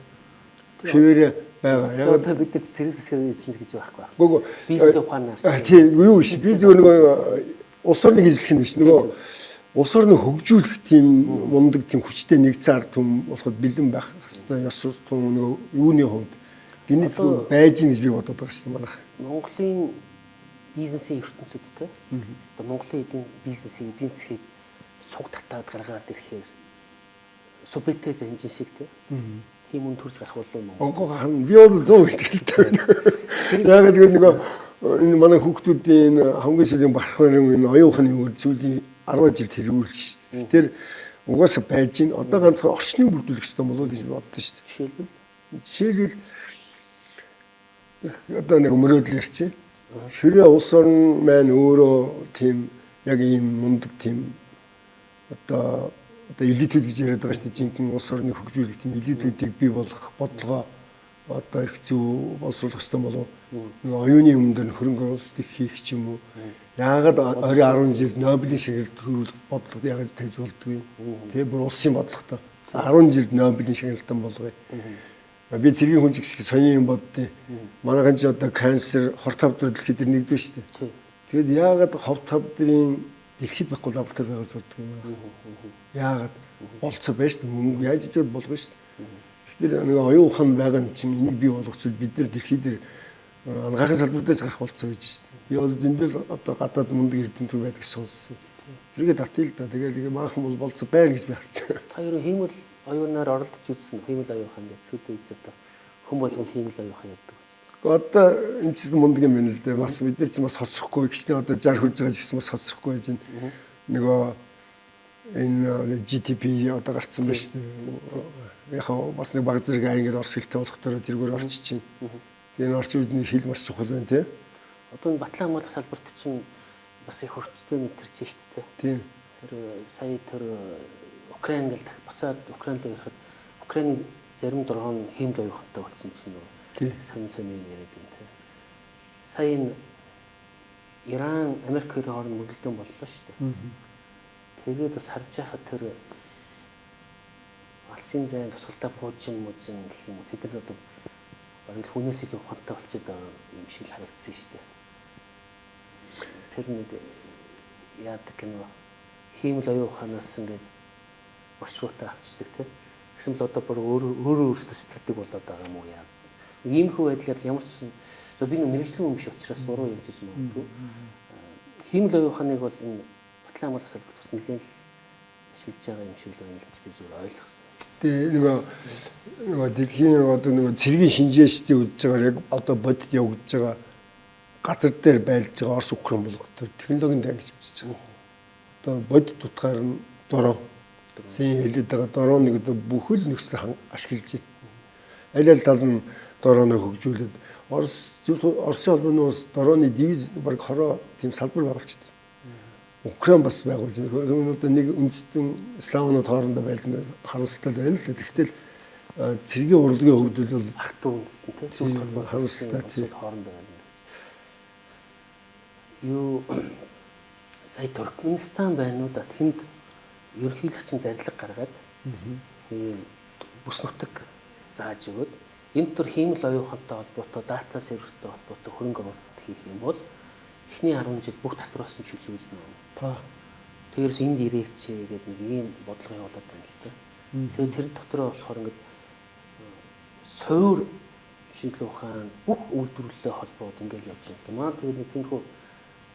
Хэвээрээ байгаа. Яагаад бид нар цэрэг засгийн эзлэн гэж байхгүй. Үгүй бизнес ухаанаар. Тийм юу биш. Би зөвхөн нөгөө улс орныг эзлэх нь биш. Нөгөө улс орныг хөгжүүлэх тийм мундаг тийм хүчтэй нэгдсэн ард түмэн болоход бэлэн байх хэвээр ёс суртахуун нөгөө юуны хувьд гинэт байж гин гэж би бодод байгаа шүү дээ манайх. Монголын бизнесийн ертөнцид те. Одоо Монголын эдийн бизнесийн эдийн засгийг суг татаад гаргаад ирэхээр субэтэй занжин шиг те. Тийм үн төрж гарах болов уу Монгол? Би бол 100% итгэлтэй байна. Яагаад гэвэл нөгөө энэ манай хүүхдүүдийн хамгийн сүүлийн барахын энэ оюун ухааны үр зүйлийн 10 жил тэргүүлж шүү дээ. Тэгэхээр угаасаа байж гин одоо ганцхан орчныг бүрдүүлэх хэрэгтэй болов уу гэж боддоо шүү дээ. Жишээлбэл одоо нэг мөрөөдөл ярьчих. Хэрвээ улс орн маань өөрөө тийм яг ийм мундаг тийм одоо элитүүд гэж яриад байгаа шүү дээ. Жинхэнэ улс орныг хөгжүүлэх тийм элитүүдийг бий болгох бодлогоо одоо их зөв боловсруулах хэрэгтэй болов нэг оюуны юм дээр хөрөнгө оруулалт их хийх ч юм уу. Яагаад ойрын 10 жил Нобелийн шагналт төрүүлэх бодлого яагаад тавьж болдгүй? Тэ бүр улсын бодлоготой. 10 жилд Нобелийн шагналтан болгоё. Би цэргийн хүн ч гэсэн сони юм боддیں۔ Манайхан ч одоо канцер, хор тавдар дэлхийд дээр нэгдэж шүү дээ. Тэгэд яагаад хов тавдрын дэлхийд байхгүй лаборатори байгуулж болдгүй юм бэ? Яагаад болцоо байж шүү дээ. Мөнгө яаж ч болгоно шүү дээ. Тэгэхээр нэг оюун ухаан байгаа юм чинь энийг бий болгочвол бид нар дэлхий дээр анагаахын салбар дээрс гарах болцоо гэж шүү дээ. Би бол зөндөл одоо гадаад мундаг эрдэмтэн байдаг сонссон. Тэргээ татъя л да. Тэгээд maaхан бол болцоо байна гэж би харж байгаа. Та ер нь хиймэл оюунаар оролдож үзсэн хиймэл оюун ухаан гэж сүүлийн үед одоо хүн болгон хиймэл оюун ухаан ярьдаг. Одоо энэ ч мундаг юм байна л дээ. Бас бид нар ч бас хоцрохгүй гэжнэ одоо 60 хүрж байгаа ч гэсэн бас хоцрохгүй байж байна. Нөгөө энэ GTP одоо гарцсан байна шүү дээ. Яг бас нэг баг зэрэг ангид орс хэлтэй болохоор тэргээр орчиж чинь. Тэгээ энэ орчин үедний хэл маш чухал байна тий. Одоо энэ батлан хамгаалах салбарт чинь бас их хүчтэй нэвтэрч шүү дээ. Тийм. Тэр сая тэр Украин гэл буцаад Украин руу ирэхэд Украины зарим дрон хиймэл оюун ухаантай болсон чинь нөгөө Сонь сонь юм яриад байна те. Сая энэ Иран, Америк хоёрын хооронд мөргөлдөөн боллоо шүү дээ. Тэгээд бас харж байхад тэр алсын зайн тусгалтай пуужин мужин гэх юм уу, тэд нар одоо бараг л хүнээс илүү ухаантай болчиход байгаа юм шиг л харагдсан шүү дээ. Тэр нэг яадаг гэнэ хиймэл оюун ухаанаас ингээд маршрутаа авчдаг те. Тэгсэн бол одоо бүр өөрөө өөрсдөө сэтгэдэг болоод байгаа юм уу яа. Иймэрхүү байдлаар ямар ч би нэг мэргэжлийн хүн биш учраас буруу ярьж байсан магадгүй. Хиймэл оюун ухааныг бол энэ батлан хамгаалах салбарт бас нэлээд л ашиглаж байгаа юм шиг л байна л гэж би зүгээр ойлгосон. Тэгээ нөгөө дэлхийн одоо нөгөө цэргийн шинжээчдийн үзэж байгаа яг одоо бодит явагдаж байгаа газар дээр байлж байгаа Орос Украин болгох тэр технологийн дай гэж үзэж байгаа. Одоо бодит утгаар нь дрон. Сайн хэлээд байгаа дроныг одоо бүхэл нөхцөл ашиглаж байна. Аль аль тал нь дроныг хөгжүүлээд Оросын холбооны улс дроны дивиз баг хороо тийм салбар байгуулчихсан. Украин бас байгуулж байна. Хөргөм одоо нэг үндэстэн славнууд хоорондоо байлдана харамсалтай байна л да. Тэгтэл цэргийн урлагийн хувьд бол ах トゥ үндэстэн тийм зүг холбоо харамсалтай тийм хоорондоо байна. Юу сая Туркменистан байна уу да, тэнд ерөнхийлөгчийн зарлиг гаргаад ийм бүс нутаг зааж өгөөд энэ төр хиймэл оюун ухаантай холбоотой дата сервертэй холбоотой хөрөнгө оруулалт хийх юм бол эхний 10 жил бүх татвараас нь чөлөөлнө. Тэгэрс энд ирээч гэдэг нэг ийм бодлого явуулаад байна л да. Тэгээд тэр дотроо болохоор ингээд суур шинжилгээ ухаан бүх үйлдвэрлэлээ холбоод ингээд явж байна л да. Маа тэгээд нэг тиймэрхүү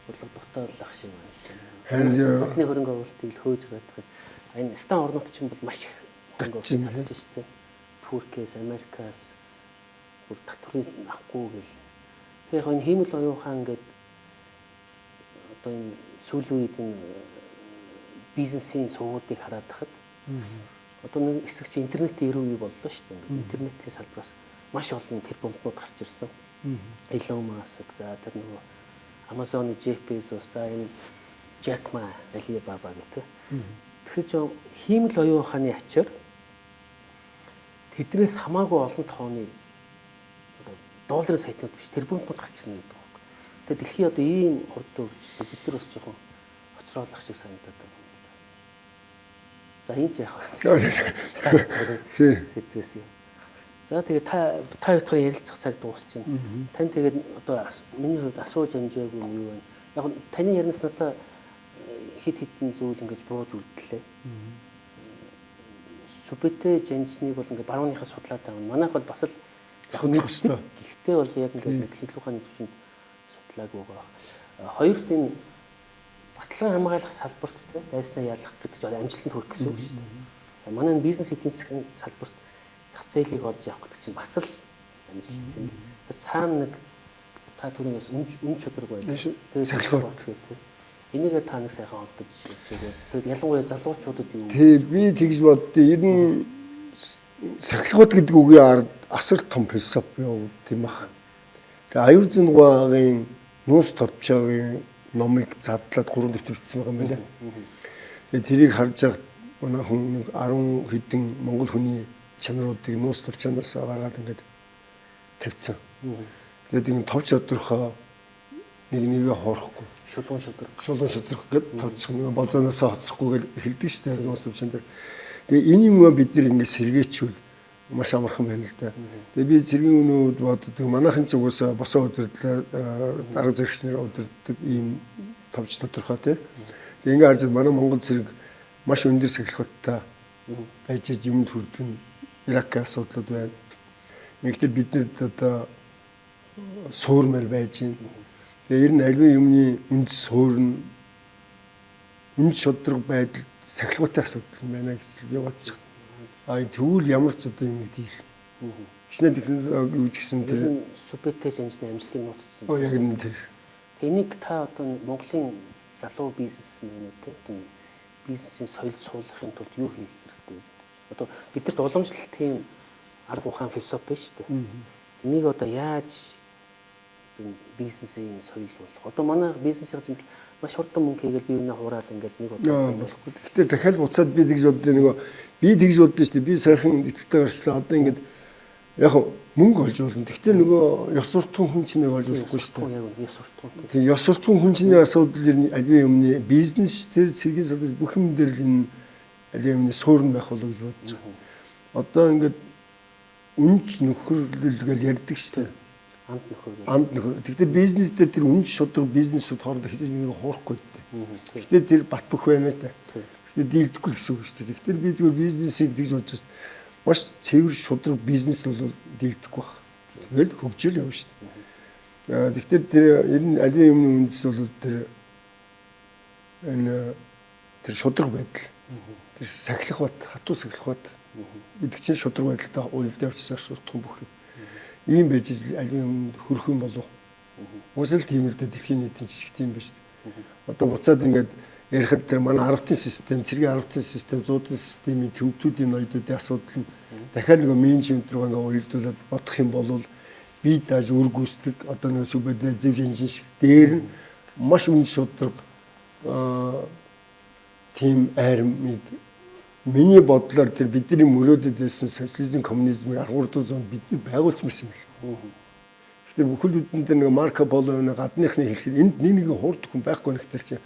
бодлого дутаалах шиг байна л да. Харин гадны хөрөнгө оруулалтыг л хөөж гаргадаг. Энэ стан орнууд чинь бол маш их хөрөнгө оруулалт авч шүү дээ. Туркээс, Америкаас бүр татврыг авахгүй гэл. Тэгээ яг энэ хиймэл оюун ухаан гэдэг одоо энэ сүүлийн үед энэ бизнесийн сувгуудыг хараад тахад одоо нэг хэсэг чи интернетийн 90 үе боллоо шүү дээ. Интернетийн салбараас маш олон тэрбумтнууд гарч ирсэн. Elon Musk, за тэр нөгөө Amazon-ы Jeff Bezos, за энэ Jack Ma, Alibaba гэх. Тэгэхээр чи хиймэл оюун ухааны ачаар тэднээс хамаагүй олон тооны одоо долларын сайтнууд биш тэрбумтнууд гарч ирнэ гэдэг. Тэгээ дэлхий одоо ийм хурдан хөгждөг. Бид нар бас жоохон хоцроолох шиг санагдаад байна юм л да. За энэ ч яах вэ? Сэдвээс юм. За тэгээ та хоёрын ярилцах цаг дуусчихна. Тань тэгээд одоо миний хувьд асууж амжаагүй юм юу вэ? Яг таны ярианаас надад хит хитэн зүйл ингэж бууж үлдлээ. Сүбэтэй жанжныг бол ингээ барууныхаа судлаад байгаа. Манайх бол бас л яг мэддэг. Гэхдээ бол яг ингээ шинжилгээ ухааны түвшинд судлаагүй байгаа. Хоёрт энэ баталгаа хамгаалах салбарт те дайснаа ялах гэдэг чинь амжилтанд хүрэх гэсэн үг шүү дээ. Манай бизнес эдийн засгийн салбарт зах зээлийг олж явах гэдэг чинь бас л амжилт тийм. Тэр цаана нэг та түрүүнээс үн чудраг байна. Тэгээд сахилгууд тийм. Энийгээ та нэг сайхан холбож үзээгээ. Тэгээд ялангуяа залуучуудад юу? Тий, би тэгж боддоо. Ер нь сахилгууд гэдэг үгийн ард асар том философи явууд юм баг. Тэгээ аюур зэнгуагийн нуус товчоогийн номыг задлаад 3 дэвтэр бичсэн байгаа юм байна. Тэгээ тэрийг харж байхад манай хүн нэг 10 хэдэн монгол хүний чанаруудыг нуус товчоноос гаргаад ингээд тавьсан. Тэгээд ингэ товч тодорхой нэг нэгэ хоорохгүй. Шулуун шудраг. Шулуун шудраг гэд товчих нэг болзооноос хоцрохгүй гэж эхэлдэг шүү дээ нуус товчон дээр. Тэгээ энэ юм бид нэр ингээд сэргээчүүл маш амархан байна л да. Тэгээ би цэргийн үнүүд боддог. Манайхан ч угаасаа босоо удирдлаа дарга зэрэгчнэр удирддаг ийм товч тодорхой тий. Тэгээ ингээ харж манай Монгол цэрэг маш өндөр сахилгаттай байж юмд хүрдэг нь Иракийн асуудлууд байна. Ингэхдээ бид нар одоо суурмаар байж байна. Тэгээ ер нь аливаа юмны үндэс суурь нь үнд шудраг байдал сахилгатай асуудал юм байна гэж би бодож байгаа. А тэгвэл ямар ч одоо юм гэдэг юм. Шинэ технологи юу ч гэсэн тэр сүбэтэй жанжны амжилтыг нууцсан. Яг энэ тэр. Энийг та одоо Монголын залуу бизнесмэнүүд те одоо бизнесийн соёл суулгахын тулд юу хийх хэрэгтэй гэж бодож байна? Одоо бидэрт уламжлалт тийм арга ухаан философи шүү дээ. Энийг одоо яаж бизнесийн соёл болох? Одоо манай бизнесийн чинь маш хурдан мөнгө хийгээл бие биенээ хураал ингээд нэг удаа болохгүй. Гэхдээ дахиад буцаад би тэгж боддоо нөгөө би тэгж боддоо шүү дээ. Би сайхан идэвхтэй гарчлаа. Одоо ингээд Яг мөнгө олж болно. Гэхдээ нөгөө ёс суртахуун хүн чинь олж болохгүй шүү дээ. Яг үнэ ёс суртахуун. Тийм ёс суртахуун хүн чинь асуудал ер нь аливаа юмны бизнес тэр цэргийн салбар бүх юм дээр л энэ аливаа юмны суурь байх болов гэж бодож байгаа. Одоо ингээд үнж нөхөрлөл гэж ярьдаг шүү дээ. Анд нөхөр. Анд нөхөр. Гэхдээ бизнес дээр тэр үнж шудраг бизнесүүд хоорондоо хэзээ ч нэг хуурахгүй дээ. Гэхдээ тэр бат бөх байна шүү дээ. Гэхдээ дийлдэхгүй гэсэн үг шүү дээ. Тэгэхээр би зүгээр бизнесийг тэгж бодож байна. Маш цэвэр шудраг бизнес бол дийлдэхгүй баг. Тэгэл хөгжил явна шүү дээ. Тэгэхээр тэр ер нь аливаа юмны үндэс бол тэр энэ тэр шудраг байдал. Тэр сахилах бат, хатуу сахилах бат гэдэг чинь шудраг байдалтай уялдаа явчихсан суртахуун бүх юм. Ийм байж аливаа юмд хөрөх юм болов. Уусал тийм л дээ дэлхийн нийтийн жишг тийм байж шүү дээ. Одоо буцаад ингээд ярихад тэр манай аравтын систем, цэргийн аравтын систем, зуудын системийн төвдүүдийн ноёдуудын асуудал нь дахиад нөгөө менежмент рүү ингээ уялдуулаад бодох юм бол бие дааж үр гүйцэтгэх одоо нөгөө сүбэдэ зэв жанжин шиг дээр нь маш үн шудраг тийм айрмыг миний бодлоор тэр бидний мөрөөдөд байсан социализм коммунизмыг 13 дугаар зуунд бидний байгуулсан байсан юм л. Тэгэхээр бүхэл бүтэн дээр нэг Марко Поло нэг гадныхны хэлэхэд энд нэг нэгэн хурд хүн байхгүй нэгтэр чинь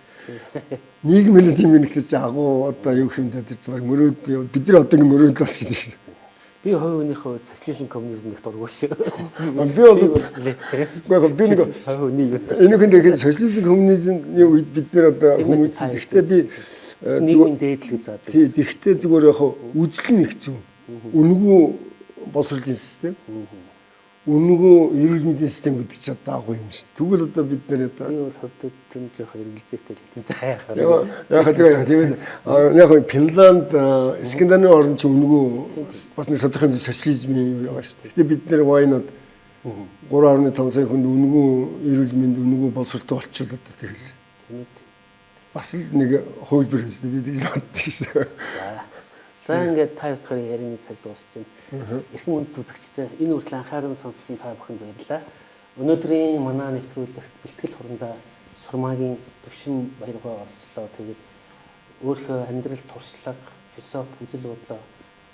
нийгмийн тийм нэгтэр чинь агуу одоо юу юм дэ тэр чинь мөрөөд бид нар одоо ингэ мөрөөдөл болчихсон шүү дээ. Би хувь хүнийхээ хувьд социализм коммунизм их дургүй шүү. Би бол үгүй би нэг хувь хүний юу. Энэ хүн тэгэхээр социализм коммунизмны үед бид нар одоо хүмүүс гэхдээ би нийгмийн дээдл гэж заадаг. Тий, тэгвэл зүгээр яг үзэл нь их зүг. Үнэгүй боловсролын систем. Үнэгүй эрүүл мэндийн систем гэдэг чинь одоо агуу юм шүү дээ. Тэгвэл одоо бид нэр одоо би бол хувьд тэм жоох эргэлзээтэй л хэдэн за яхаа. Яг яг тийм ээ. Яг Финланд, Скандинавын орн чинь үнэгүй бас нэг тодорхой хэмжээний социализмын юу байгаа шүү дээ. Гэхдээ бид нэр why not 3.5 сая хүнд үнэгүй эрүүл мэнд, үнэгүй боловсролтой болчихвол одоо тэгэл. Тийм ээ. Бас л нэг хувилбар хийсэн би тэгж боддог шүү дээ. За. За ингээд та хоёрын ярианы цаг дуусч байна. Эрхэм хүнд үзэгчдээ энэ хүртэл анхааран сонссон та бүхэнд баярлалаа. Өнөөдрийн манай нэвтрүүлэгт бэлтгэл хурандаа Сурмаагийн Төвшин Баяргой оролцлоо. Тэгээд өөрийнхөө амьдрал туршлага, философи, үзэл бодлоо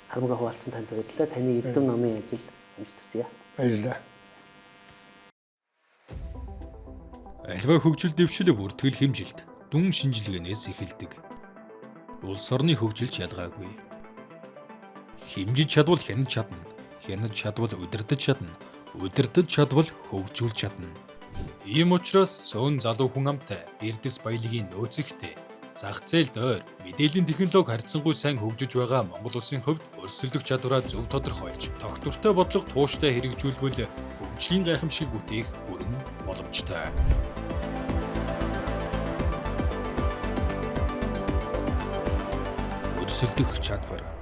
харамгаа хуваалцсан танд баярлалаа. Таны эрдэм номын ажилд амжилт хүсье. Баярлалаа. Аливаа хөгжил дэвшил бүртгэл хэмжилт дүн шинжилгээнээс эхэлдэг. Улс орны хөгжилч ялгаагүй. Хэмжиж чадвал хянаж чадна. Хянаж чадвал удирдах чадна. Удирдах чадвал хөгжүүлж чадна. Ийм учраас цөөн залуу хүн амтай, эрдэс баялагын нөөцөгтэй, зах зээлд ойр, мэдээллийн технологи харьцангуй сайн хөгжиж байгаа Монгол улсын хувьд өрсөлдөх чадвараа зөв тодорхойлж, тогтвортой бодлого тууштай хэрэгжүүлбэл хөгжлийн гайхамшигыг бүтээх бүрэн боломжтой. Өрсөлдөх чадвар.